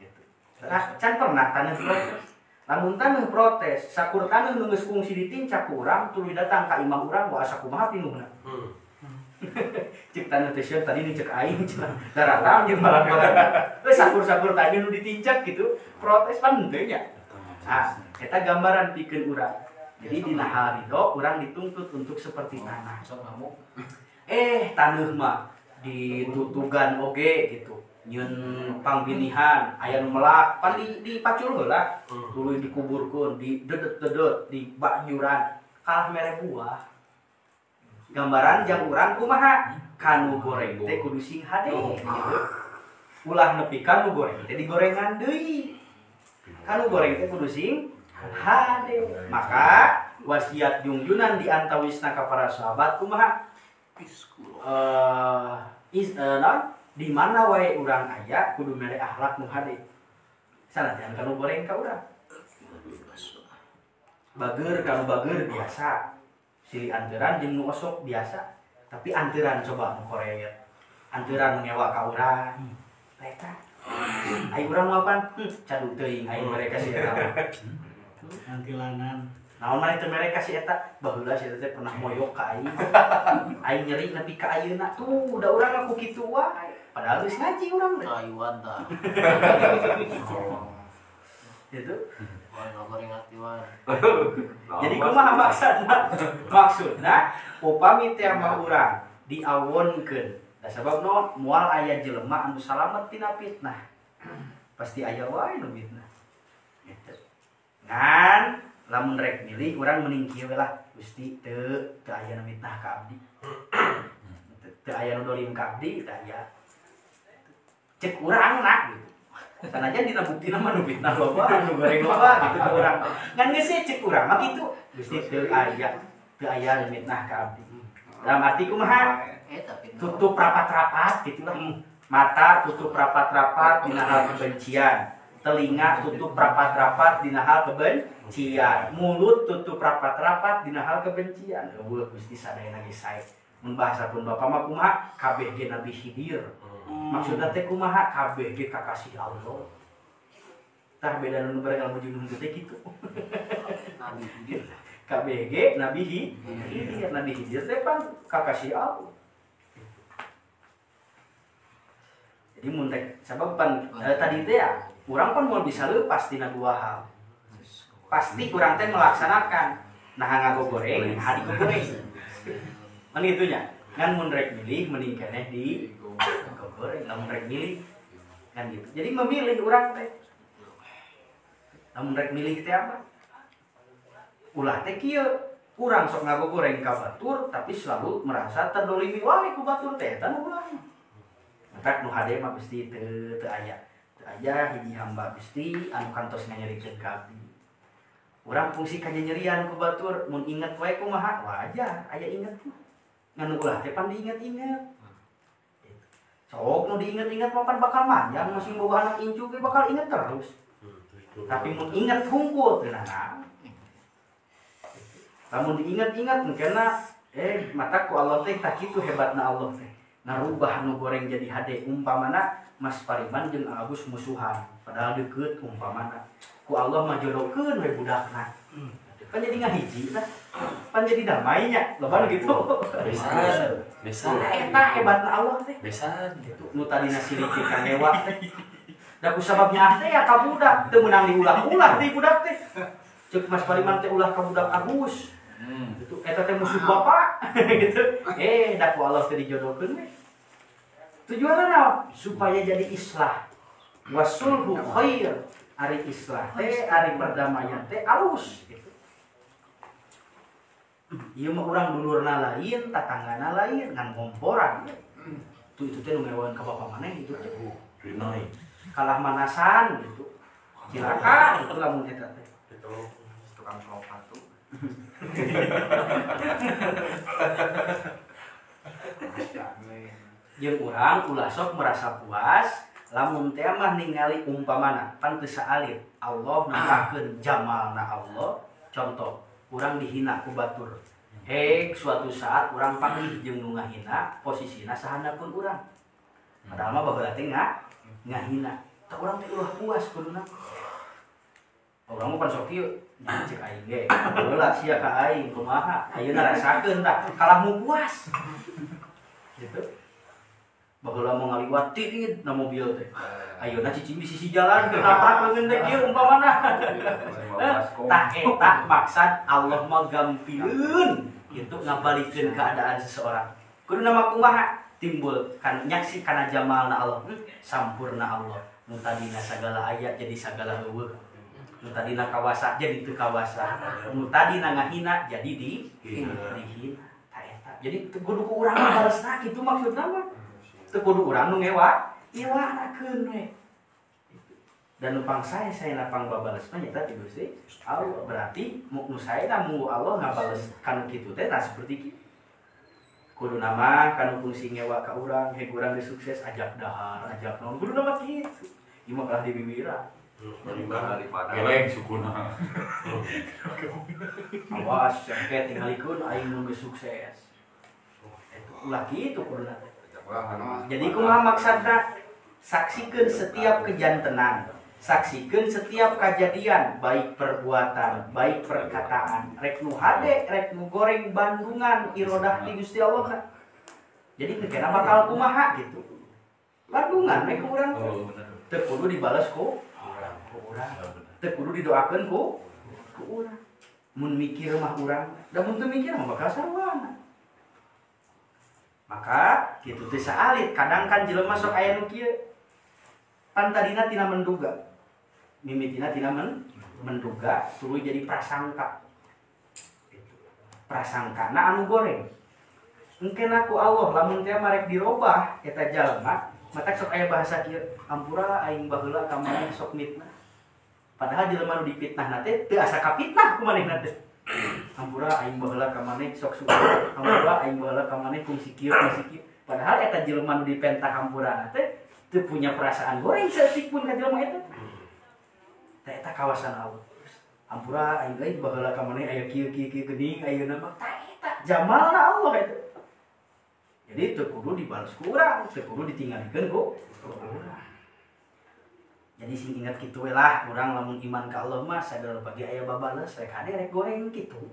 gitu. Nah, can pernah taneuh protes. Lamun taneuh protes sakur taneuh nu geus kungsi ditincak ku urang tuluy datang ka imah urang wa asa kumaha pinuhna. Cek taneuh teh sieun tadi nu cek aing cenah. Daratang jeung malah-malah. Geus sakur-sakur tadi nu ditincak gitu, protes pan henteu nya. Ah, eta gambaran pikeun urang. Jadi dina hal ridho urang dituntut untuk seperti tanah. Taneuh mah ditutugan oge gitu. Nyeun pangbinihan aya nu melak pan dipacul heula tuluy dikuburkeun didedet-dedet dibanyuran kalah mere buah. Gambaran jang urang kumaha kanu goreng teh kudu sing hade gitu. Ulah nepi ka nu goreng teh digorengan deui. Kanu goreng teh kudu sing hade. Maka wasiat jungjunan di antawisna ka para sahabat kumaha? Di mana wae urang aya kudu mere akhlak nu hade. Sanajan kanu goreng ka urang. Bager kanu bager biasa. Silih anteran jeung nu osok biasa. Tapi anteran coba nu koreet. Anteran nu ngewa ka urang. Eta. Ai urang mah pan cadu teuing aing mereka si eta mah. Antilanan. Naon maneh teu mereka si eta? Baheula si eta teh pernah moyok ka aing. Aing nyeri nepi ka ayeuna tuh da urang mah ku kitu wae. Padahal geus ngaji urang teh. Taiwan tah. Gitu. Wan goreng hati wan. Jadi kumaha maksudna? Maksudna upami teh mah urang diawonkeun. Da sabab naon? Moal aya jelema anu salamet tina fitnah. Pasti aya wae nu fitnah. Gitu. Ngan lamun rek milih urang mending kieu we lah. Gusti teu aya nu fitnah ka abdi. Teu aya nu dolim ka abdi, teu aya. Cek urang na gitu. Sanajan dina buktina mah nu fitnah loba, nu goreng loba gitu ka urang. Ngan geus cek urang mah kitu. Gusti teu aya nu fitnah ka abdi. Dalam arti kumaha? Tutup rapat-rapat gitulah. Mata tutup rapat-rapat dina hal kebencian. Telinga tutup rapat-rapat dina hal kebencian. Mulut tutup rapat-rapat dina hal kebencian. Eueuh Gusti sadayana ge sae. Mun bahasa pun bapak mah kumaha? Kabeh ge Nabi Khidir. Maksudna teh kumaha? Kabeh ge kakasih Allah. Tah beda nu bareng ilmu jeung teh kitu. Nabi Khidir. KBG Nabi Khidir, Nabi Khidir teh pan kakasih Allah. Jadi mun rek sabab pan tadi teh ya urang pan moal bisa leupas tina dua hal. Pasti urang teh melaksanakan nah ngagogoreng, nah digogoreng. Kan kitu nya. Ngan mun rek milih mending keneh di gogoreng, lamun rek milih kan gitu. Jadi memilih urang teh. Lamun rek milih teh apa? Ulah teh kieu, urang sok ngagogoreng ka batur tapi selalu merasa terdolimi wae ku batur teh eta nu ulah. Matak nu hade mah pasti teu aya. Teu aya hiji hamba Gusti anu kantos nganyerikeun ka abdi. Urang fungsi kanyanyerian ku batur mun inget wae kumaha wajar aya inget mah. Ngan ulah teh pan diinget-inget. Sok nu diinget-inget mah pan bakal manjang masing boga anak incu ge bakal inget terus. Tapi mun inget hungkul teu naon. Lamun diingat-ingat mungkinna mata ku Allah teh tak kitu hebatna Allah teh. Ngarubah nu goreng jadi hade umpamana Mas Pariman jeung Agus musuhan padahal deukeut umpamana. Ku Allah mah jodohkeun we budakna. Kan jadi ngahiji tah. Pan jadi damai nya, loba nu kitu. Besan. Besan. Eta hebatna Allah teh. Besan gitu. Nu tadina silih ka ngewa teh. Da ku sababnya teh ya ka budak teu meunang diulah-ulah teh budak teh. Ceuk Mas Pariman teh ulah ka budak Agus. Gitu eta teh musuh bapak gitu. Da ku Allah teh dijodohkeun we. Tujuanna naon? Supaya jadi islah. Wasulhu khair. Ari islah teh, ari perdamaian teh alus gitu. Ieu mah urang dulurna lain, tatanggana lain, ngan ngomporan. Tuh itu teh nu ngewan ka bapak maneh itu teh. Rinai. Kalah manasan gitu. Cilaka itu lamun eta teh. Tukang sepatu. Jeung urang ulah sok merasa puas lamun teh mah ningali umpamana pan teu saalit Allah nangkakeun jamalna Allah. Contoh urang dihina ku batur. Hek suatu saat urang panggih jeung nu ngahina posisina sahandapeun urang. Padahal mah baheula teh ngahina. Tah urang teh ulah puas kuduna. Urang mah pan sok kieu nya cek aing ge. Baheula sia ka aing kumaha? Ayeuna rasakeun tah kalah mu puas. Gitu. Baheula mau ngaliwat tingit na mobil teh. Ayeuna cicing di sisi jalan kenapa leungeun teh kieu umpamana. Tah eta maksad Allah mah gampileun gitu ngabalikeun keadaan seseorang. Kudu nama kumaha timbul kan nyaksi kana jamalna Allah, sampurna Allah. Nu tadina sagala aya jadi sagala eueuh. Nu tadina kawasa jadi teu kawasa. Nu tadina ngahina jadi dihina. Tah eta. Jadi teu kudu ku urang balesna kitu maksudna mah. Teu kudu urang nu ngewanakeun we. Dan nu pang sae saena pang babales mah nyata ti Gusti Allah. Berarti nu saena mung Allah ngabales kanu kitu teh tah seperti kitu. Kudu nama kanu fungsi ngewa ka urang, heg urang geus sukses ajak dahar, ajak naon. Kudu nama kitu. Ieu mah kalah di biwira. Geleng sukuna. Awas engke tingalikeun aing nu geus sukses. Eta ulah kitu kuduna teh. Jadi kumaha maksudna? Saksikeun setiap kejantenan, saksikeun setiap kejadian, baik perbuatan, baik perkataan, rek nu hade, rek nu goreng bandungan irodah ti Gusti Allah kan. Jadi kena bakal kumaha gitu. Bandungan we ku urang teh. Teu kudu dibales ku urang. Teu kudu didoakeun ku urang. Mun mikir mah urang, da mun teu mikir mah bakal sarua. Maka kitu teh saalit, kadang kan jelema sok aya nu kieu. Pan tadina tina menduga. Mimitina tina menduga, tuluy jadi prasangka. Gitu. Prasangkana anu goreng. Engkena ku Allah lamun teh marek dirobah eta jalma, matak sok aya bahasa kieu, ampura aing baheula ka maneh sok mitnah. Padahal jelema nu dipitnahna teh teu asa kapitnah ku manehna teh. Ampura aing baheula ka maneh sok suka, ampura aing baheula ka maneh kungsi kieu kungsi kieu. Padahal eta jelema nu dipentah hampurana teh teu punya perasaan goreng saeutik pun ka jelema eta. Tah eta kawasan Allah. Ampura aing euy baheula ka maneh aya kieu kieu kieu geuning ayeuna mah tah eta jamalna Allah eta. Jadi teu kudu dibales ku urang, teu kudu ditinggalikeun ku urang. Jadi sing ingat kitu we lah, urang lamun iman ka Allah mah sagala pagi aya babales rek hade rek goreng kitu.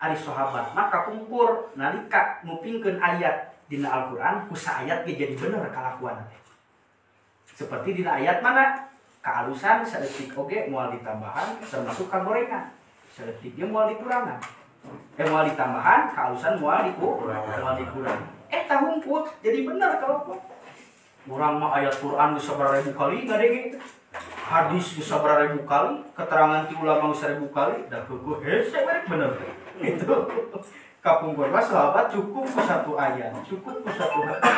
Ari sahabat mah kapungkur nalika ngupingkeun ayat dina Al-Qur'an ku saayat ge jadi bener kalakuan teh. Seperti dina ayat mana kaalusan saeutik oge moal ditambahan termasuk kagorengan. Saeutik ge moal dikurangan. Moal ditambahan kaalusan moal dikurangan. Eta hungkul jadi bener kalakuan. Urang mah ayat Quran geus sabaraha ribu kali ngadenge, hadis geus sabaraha ribu kali, keterangan ti ulama geus 1000 kali, da heueuh hese merek bener. Itu kapungkur mah sahabat cukup ku satu ayat, cukup ku satu hadis.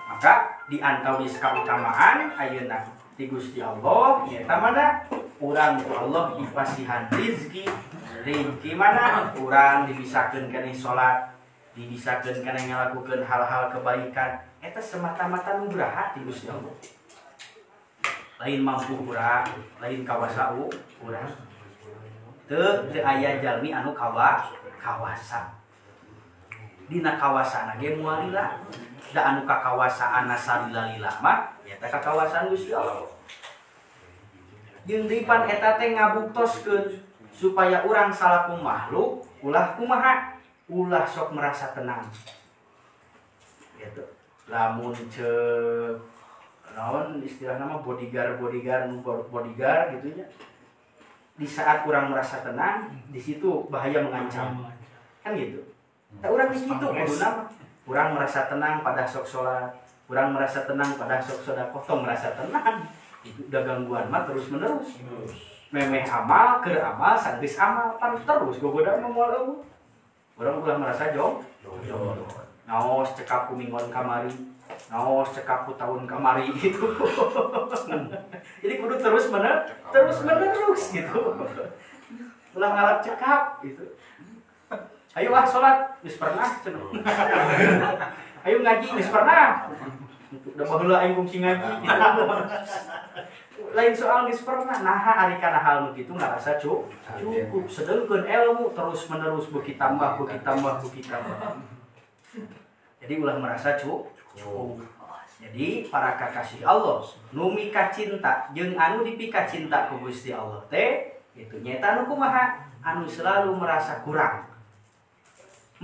Maka di antawis kautamaan ayeuna ti Gusti Allah nyaeta mana urang ku Allah dipasihan rezeki, rezeki mana urang dibisakeun keneh salat, dibisakeun kana ngalakukeun hal-hal kebaikan eta semata-mata nugraha ti Gusti Allah. Lain mampu urang, lain kawasa urang. Teu teu aya jalmi anu kawasa. Dina kawasana ge moal lila. Da anu kakawasaanna salila-lila mah nyaeta kakawasaan Gusti Allah. Jeung deui pan eta teh ngabuktoskeun supaya urang salaku makhluk ulah kumaha ulah sok merasa tenang. Gitu. Lamun ceuk naon istilahna mah bodyguard bodyguard gitu nya. Di saat urang merasa tenang, di situ bahaya mengancam. Kan gitu. Tah urang geus kitu kuduna mah. Urang merasa tenang pada sok salat, urang merasa tenang pada sok sedekah, tong merasa tenang. Itu udah gangguan mah terus menerus. Memeh amal, keur amal, sanggeus amal, pan terus gogoda mah moal eueuh. Orang ulah merasa jong, ngaos cekap ku minggon kamari, ngaos cekap ku tahun kamari gitu. Jadi kudu terus menerus gitu. Ulah ngalap cekap gitu. Ayo ah sholat, geus pernah cenah. Ayo ngaji geus pernah. Udah baheula aing kungsi ngaji gitu. Lain soal geus pernah, naha ari kana hal nu kitu ngarasa cukup. Sedengkeun ilmu terus menerus beuki tambah beuki tambah beuki tambah. Jadi ulah merasa cukup. Jadi para kakasih Allah nu mika cinta jeung anu dipika cinta ku Gusti Allah teh itu nyaeta anu kumaha anu selalu merasa kurang.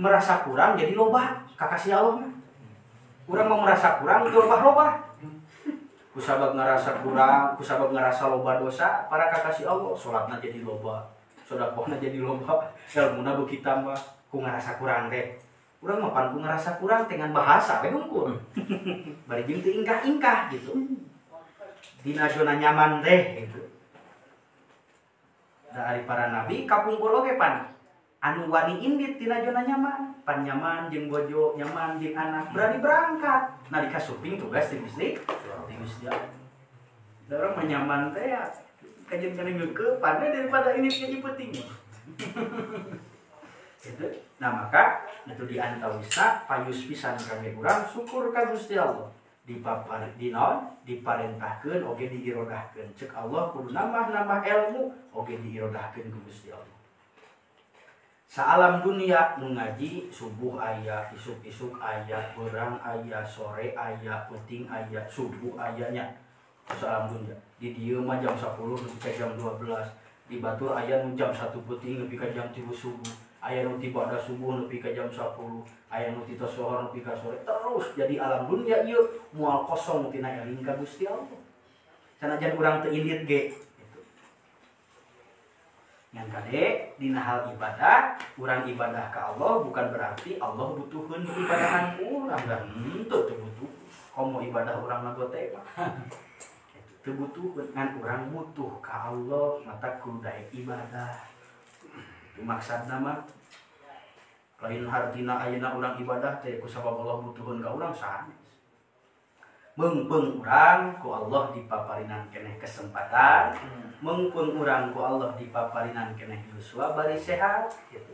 Merasa kurang jadi loba kakasih Allah mah. Urang mau merasa kurang itu loba-loba. Kusabab ngerasa kurang, kusabab ngerasa loba dosa, para kakasih Allah salatna jadi loba, sedekahna jadi loba, ilmuna beuki tambah, ku ngerasa kurang teh. Urang mah pan ku ngerasa kurang dengan bahasa we hungkul. Bari jeung teu ingkah-ingkah gitu. Dina zona nyaman teh gitu. Dari para nabi kapungkur oge pan anu wani indit tina zona nyaman, pan nyaman jeung bojo, nyaman jeung anak, berani berangkat. Nalika suping tugas di Gusti, di Gusti Allah. Da urang mah nyaman teh ya kajeun kana ngeukepan daripada ini jadi penting. Gitu. Nah maka itu di antawisna payus pisan kangge urang syukur ka Gusti Allah. Dipapar dinaon diparentahkeun oge diirodahkeun. Cek Allah kudu nambah-nambah ilmu oge diirodahkeun ku Gusti Allah. Saalam dunia nu ngaji subuh aya, isuk-isuk aya, beurang aya, sore aya, peuting aya, subuh aya nya. Saalam dunia. Di dieu mah jam 10 nepi ka jam 12. Di batur aya nu jam 1 peuting nepi ka jam 3 subuh. Aya nu ti bada subuh nepi ka jam 10, aya nu ti sohor nepi ka sore. Terus jadi alam dunia ieu moal kosong tina eling ka Gusti Allah. Sanajan urang teu indit ge. Yang kade dina hal ibadah, urang ibadah ka Allah bukan berarti Allah butuheun ibadahan urang, da henteu teu butuh. Komo ibadah urang mah gote mah. Teu butuh ngan urang butuh ka Allah mata kudu daek ibadah. Itu maksudna mah lain hartina ayeuna urang ibadah teh kusabab Allah butuheun ka urang sanes. Meungpeung urang ku Allah dipaparinan keneh kesempatan, meungpeung urang ku Allah dipaparinan keneh yuswa bari sehat gitu.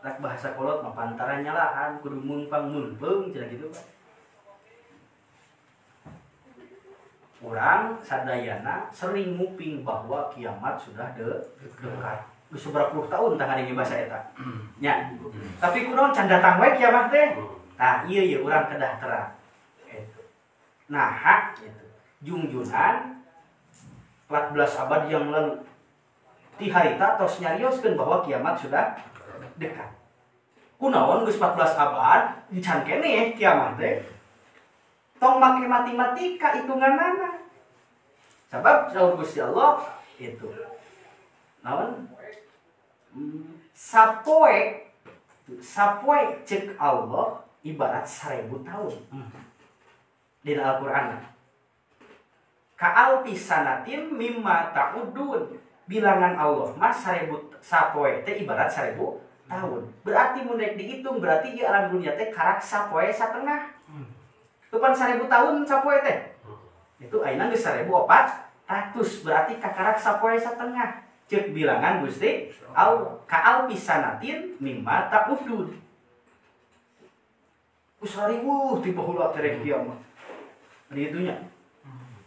Tak bahasa kolot mah pantara nyalahan kudu meungpang meungpeung cenah kitu Pak. Urang sadayana sering nguping bahwa kiamat sudah dekat. Geus sabaraha puluh tahun tah ngadenge bahasa eta. Nya. Tapi kunaon can datang we kiamat teh? Tah ieu ye urang kedah terang. Nah, hak gitu. Jungjunan 14 abad yang lalu ti harita tos nyarioskeun bahwa kiamat sudah dekat. Kunaon geus 14 abad can keneh kiamat teh. Tong make matematika hitunganana. Sabab saur Gusti Allah itu. Naon? Sapoe sapoe cek Allah ibarat 1000 tahun. Di Al-Qur'an. Ka'alfi sanatin mimma ta'udun. Bilangan Allah mah 1000 sapoe teh ibarat 1000 tahun. Berarti mun rek dihitung berarti ieu alam dunia teh karak sapoe satengah. Tupan 1000 tahun sapoe teh. Itu ayeuna geus 1400 berarti kakarak sapoe satengah. Cek bilangan Gusti Allah ka'alfi sanatin mimma ta'udun. Usariwuh ti baheula teh rek kiamat. Di itunya.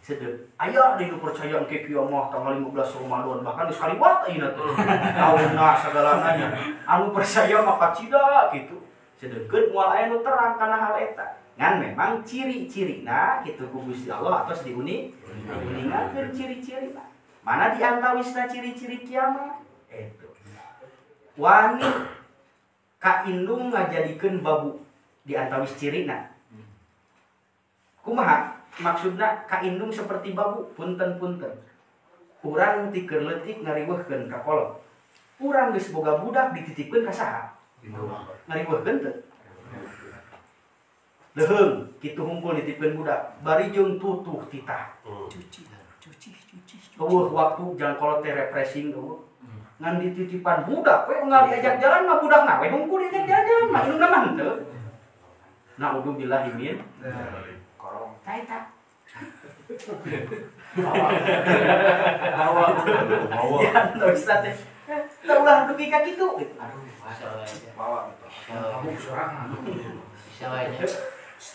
Sedep. Aya deui nu percaya engke kiamah tanggal 15 Ramadan bahkan geus kaliwat ayeuna teh. Taunna sagalana nya. Anu percaya mah kacida kitu. Sedengkeun moal aya nu terang kana hal eta. Ngan memang ciri-cirina kitu ku Gusti Allah atos diuni diuningakeun ciri-cirina. Mana di antawisna ciri-ciri kiamat? Eta. Wani ka indung ngajadikeun babu di antawis cirina. Kumaha? Maksudna ka indung seperti babu, punten-punten. Urang ti keur leutik ngariweuhkeun ka kolot. Urang geus boga budak dititipkeun ka saha? Ngariweuhkeun teu? Leuheung kitu hungkul dititipkeun budak, bari jeung tutuh titah. Cuci, cuci, cuci. Eueuh waktu jang kolot teh refreshing eueuh. Ngan dititipan budak we unggal diajak jalan mah budakna we hungkul diajak jalan mah indungna mah henteu. Naudzubillahi min korong. Taita. Bawa. Ya, ustaz teh. Teu ulah dugi ka kitu. Aduh, bawa gitu. Mabuk sorangan.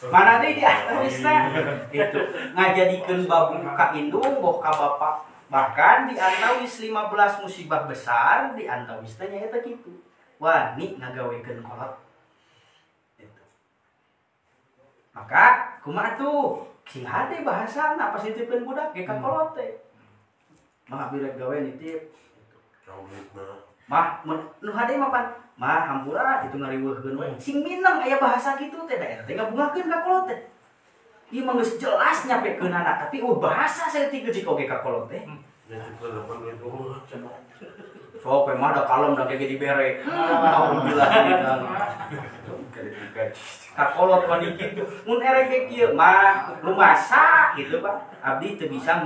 Mana deui di antawisna? Itu ngajadikeun babu ka indung boh ka bapak. Bahkan di antawis 15 musibah besar di antawisna nyaeta kitu. Wani ngagawekeun kolot. Maka kumaha tuh sing hade bahasana pas nitipkeun budak ge ka kolot teh. Mah abdi rek gawe nitip. Mah nu hade mah pan mah hampura itu ngariweuhkeun we. Sing mineng aya bahasa kitu teh da eta teh ngabungahkeun ka kolot teh. Ieu mah geus jelas nyapekeunana tapi bahasa saeutik-eutik oge ka kolot teh. Sok we mah da kalem da ge dibere. Alhamdulillah. Kakolot wani kitu. Mun erek ge kieu mah rumasa gitu Pak. Abdi teu bisa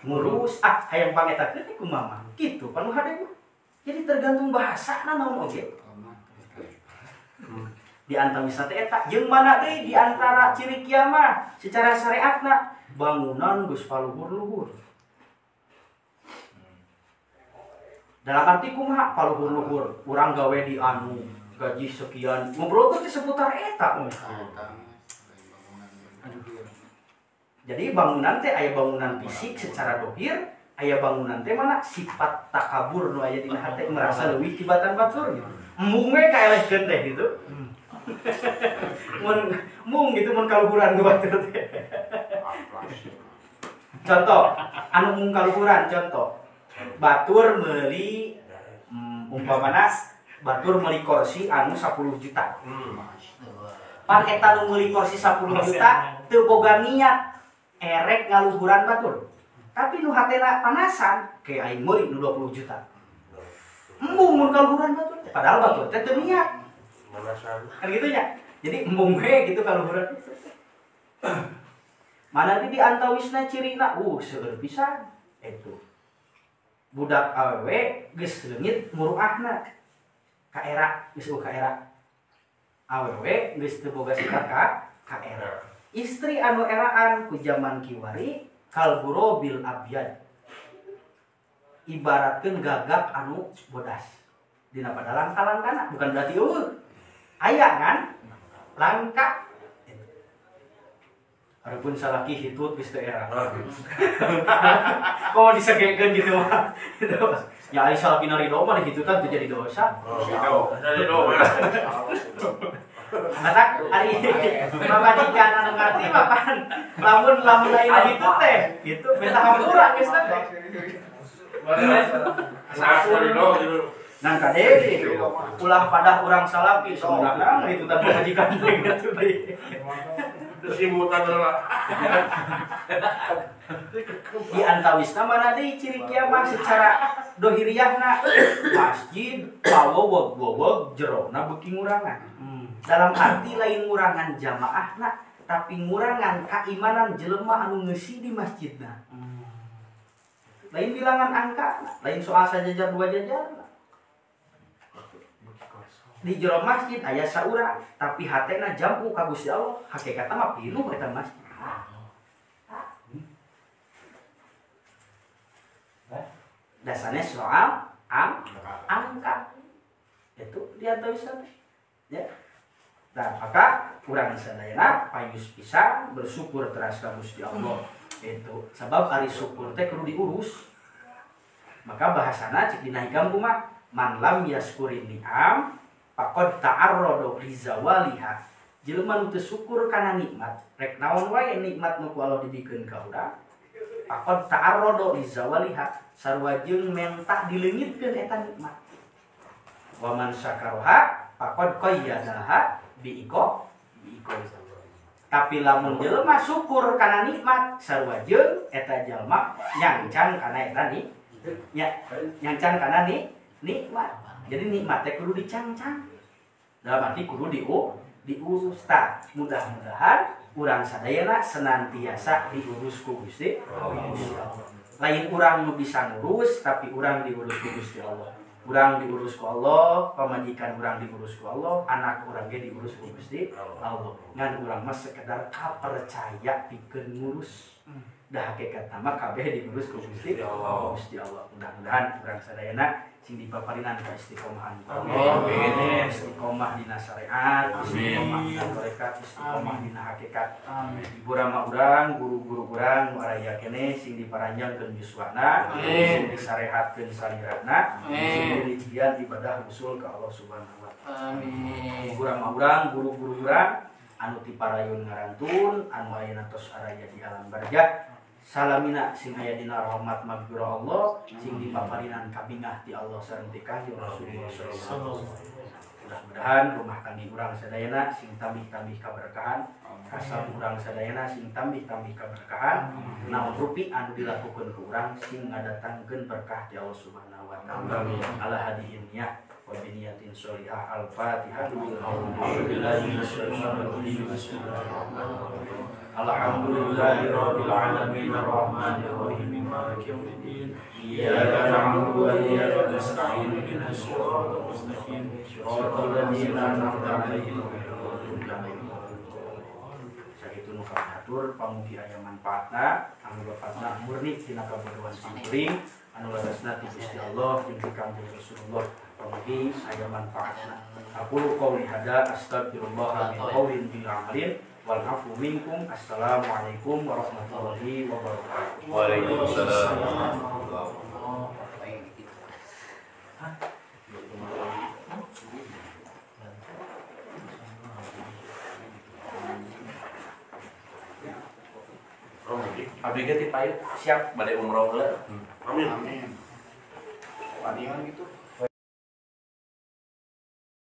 ngurus ah hayang pangetakeun teh kumaha. Kitu pan nu hade mah. Jadi tergantung bahasana naon oge. Di antara teh eta jeung mana deui di antara ciri kiamah secara syariatna bangunan geus paluhur-luhur. Dalam arti kumaha paluhur-luhur, urang gawe di anu gaji sekian, ngobrol teh seputar eta. Jadi bangunan teh aya bangunan fisik secara dohir, aya bangunan teh mana sifat takabur nu aya dina hate merasa leuwih tibatan batur gitu. Embung we kaelehkeun teh gitu. Mun mung gitu mun kaluhuran ku batur teh. Contoh, anu mung kaluhuran contoh. Batur meuli umpamana batur meuli kursi anu 10 juta. Pan eta nu meuli kursi 10 juta teu boga niat erek ngaluhuran batur. Tapi nu hatena panasan ke aing meuli nu 20 juta. Embung mun kaluhuran batur teh padahal batur teh teu niat. Kan gitu nya. Jadi embung we gitu kaluhuran. Mana di antawisna cirina seueur pisan eta. Budak awewe geus leungit muruahna. Ka era geus ka era. Awewe geus teu boga sifat ka era. Istri anu eraan ku jaman kiwari kalburo bil abyad. Ibaratkeun gagak anu bodas. Dina pada langka-langkana bukan berarti eueuh. Aya kan? Langka. Walaupun salaki hitut geus teu era. Kok disegekeun gitu mah. Ya ari salaki ridho mah dihitutan teu jadi dosa. Matak ari pamajikan anu ngarti mah pan lamun lamun lain hitut teh gitu minta hampura geus teh. Nang kade ulah padah urang salaki sebenarnya hitutan pamajikan teh gitu deui. Simutan lah. Di antawisna mana deui ciri kiamah secara dohiriyahna masjid pawowog-wowog jerona beuki ngurangan. Dalam arti lain ngurangan jamaahna tapi ngurangan keimanan jelema anu ngeusi di masjidna. Lain bilangan angka, lain soal sajajar dua jajar. Di jero masjid aya saurang tapi hatena jampu ka Gusti Allah hakikatna mah pinuh eta masjid. Dasarnya soal angka itu dia tahu ya. Nah, maka urang sadayana payus pisan bersyukur teras ka Gusti Allah. Itu sebab ari syukur teh kudu diurus. Maka bahasana cek dina hikam kumaha man lam yaskurin ni'am faqad ta'arrada li zawaliha. Jelema nu teu syukur kana nikmat, rek naon wae nikmat nu ku Allah dibikeun ka urang, faqad ta'arrada li zawaliha, sarua jeung menta dileungitkeun eta nikmat. Wa man syakaroha faqad qayyadaha biiko biiko. Tapi lamun jelema syukur kana nikmat, sarua jeung eta jelema nyangcang kana eta ni, nya nyangcang kana ni nikmat. Jadi nikmat teh kudu dicangcang. Dalam arti kudu diurus tah. Mudah-mudahan urang sadayana senantiasa diurus ku Gusti Allah. Lain urang nu bisa ngurus tapi urang diurus ku Gusti Allah. Urang diurus ku Allah, pamajikan urang diurus ku Allah, anak urang ge diurus ku Gusti Allah. Ngan urang mah sekedar kapercaya pikeun ngurus. Dah hakikatna mah kabeh diurus ku Gusti Allah. Gusti Allah. Mudah-mudahan urang sadayana sing dipaparinan ka istiqomahan. Amin. Istiqomah dina syariat, istiqomah dina tarekat, istiqomah dina hakikat. Amin. Ibu rama urang, guru-guru urang nu araya keneh sing diparanjangkeun yuswana, sing disarehatkeun salirana, sing dirijian ibadah usul ka Allah Subhanahu wa taala. Amin. Ibu rama urang, guru-guru urang anu ti parayun ngarantun, anu ayeuna tos araya di alam barzah, Salamina sing aya dina rahmat magfirah Allah, sing dipaparinan kabingah ti Allah sareng ti Kanjeng Rasulullah sallallahu alaihi wasallam. Mudah-mudahan rumah tangga urang sadayana sing tambih-tambih kaberkahan, kasab urang sadayana sing tambih-tambih kaberkahan, naon rupi anu dilakukeun ku urang sing ngadatangkeun berkah ti Allah Subhanahu wa taala. Ala hadihin ya wa biniyatin sholihah. Al-Fatihah. Alhamdulillahi rabbil alamin arrahmanir rahim maliki yaumiddin iyyaka na'budu wa iyyaka nasta'in ihdinas siratal mustaqim siratal ladzina an'amta 'alaihim ghairil maghdubi 'alaihim waladdallin. Sakitu nu kahatur pamugi aya manfaatna anu bapatna murni tina kabodohan simkuring anu ladasna ti Gusti Allah jeung ti Kanjeng Rasulullah pamugi aya manfaatna. Aqulu qouli hadza astaghfirullah min qawlin bil amalin wal afu minkum. Assalamualaikum warahmatullahi wabarakatuh. Waalaikumsalam. Abdi ge ti payut siap bade umroh heula. Amin. Amin. Panian gitu.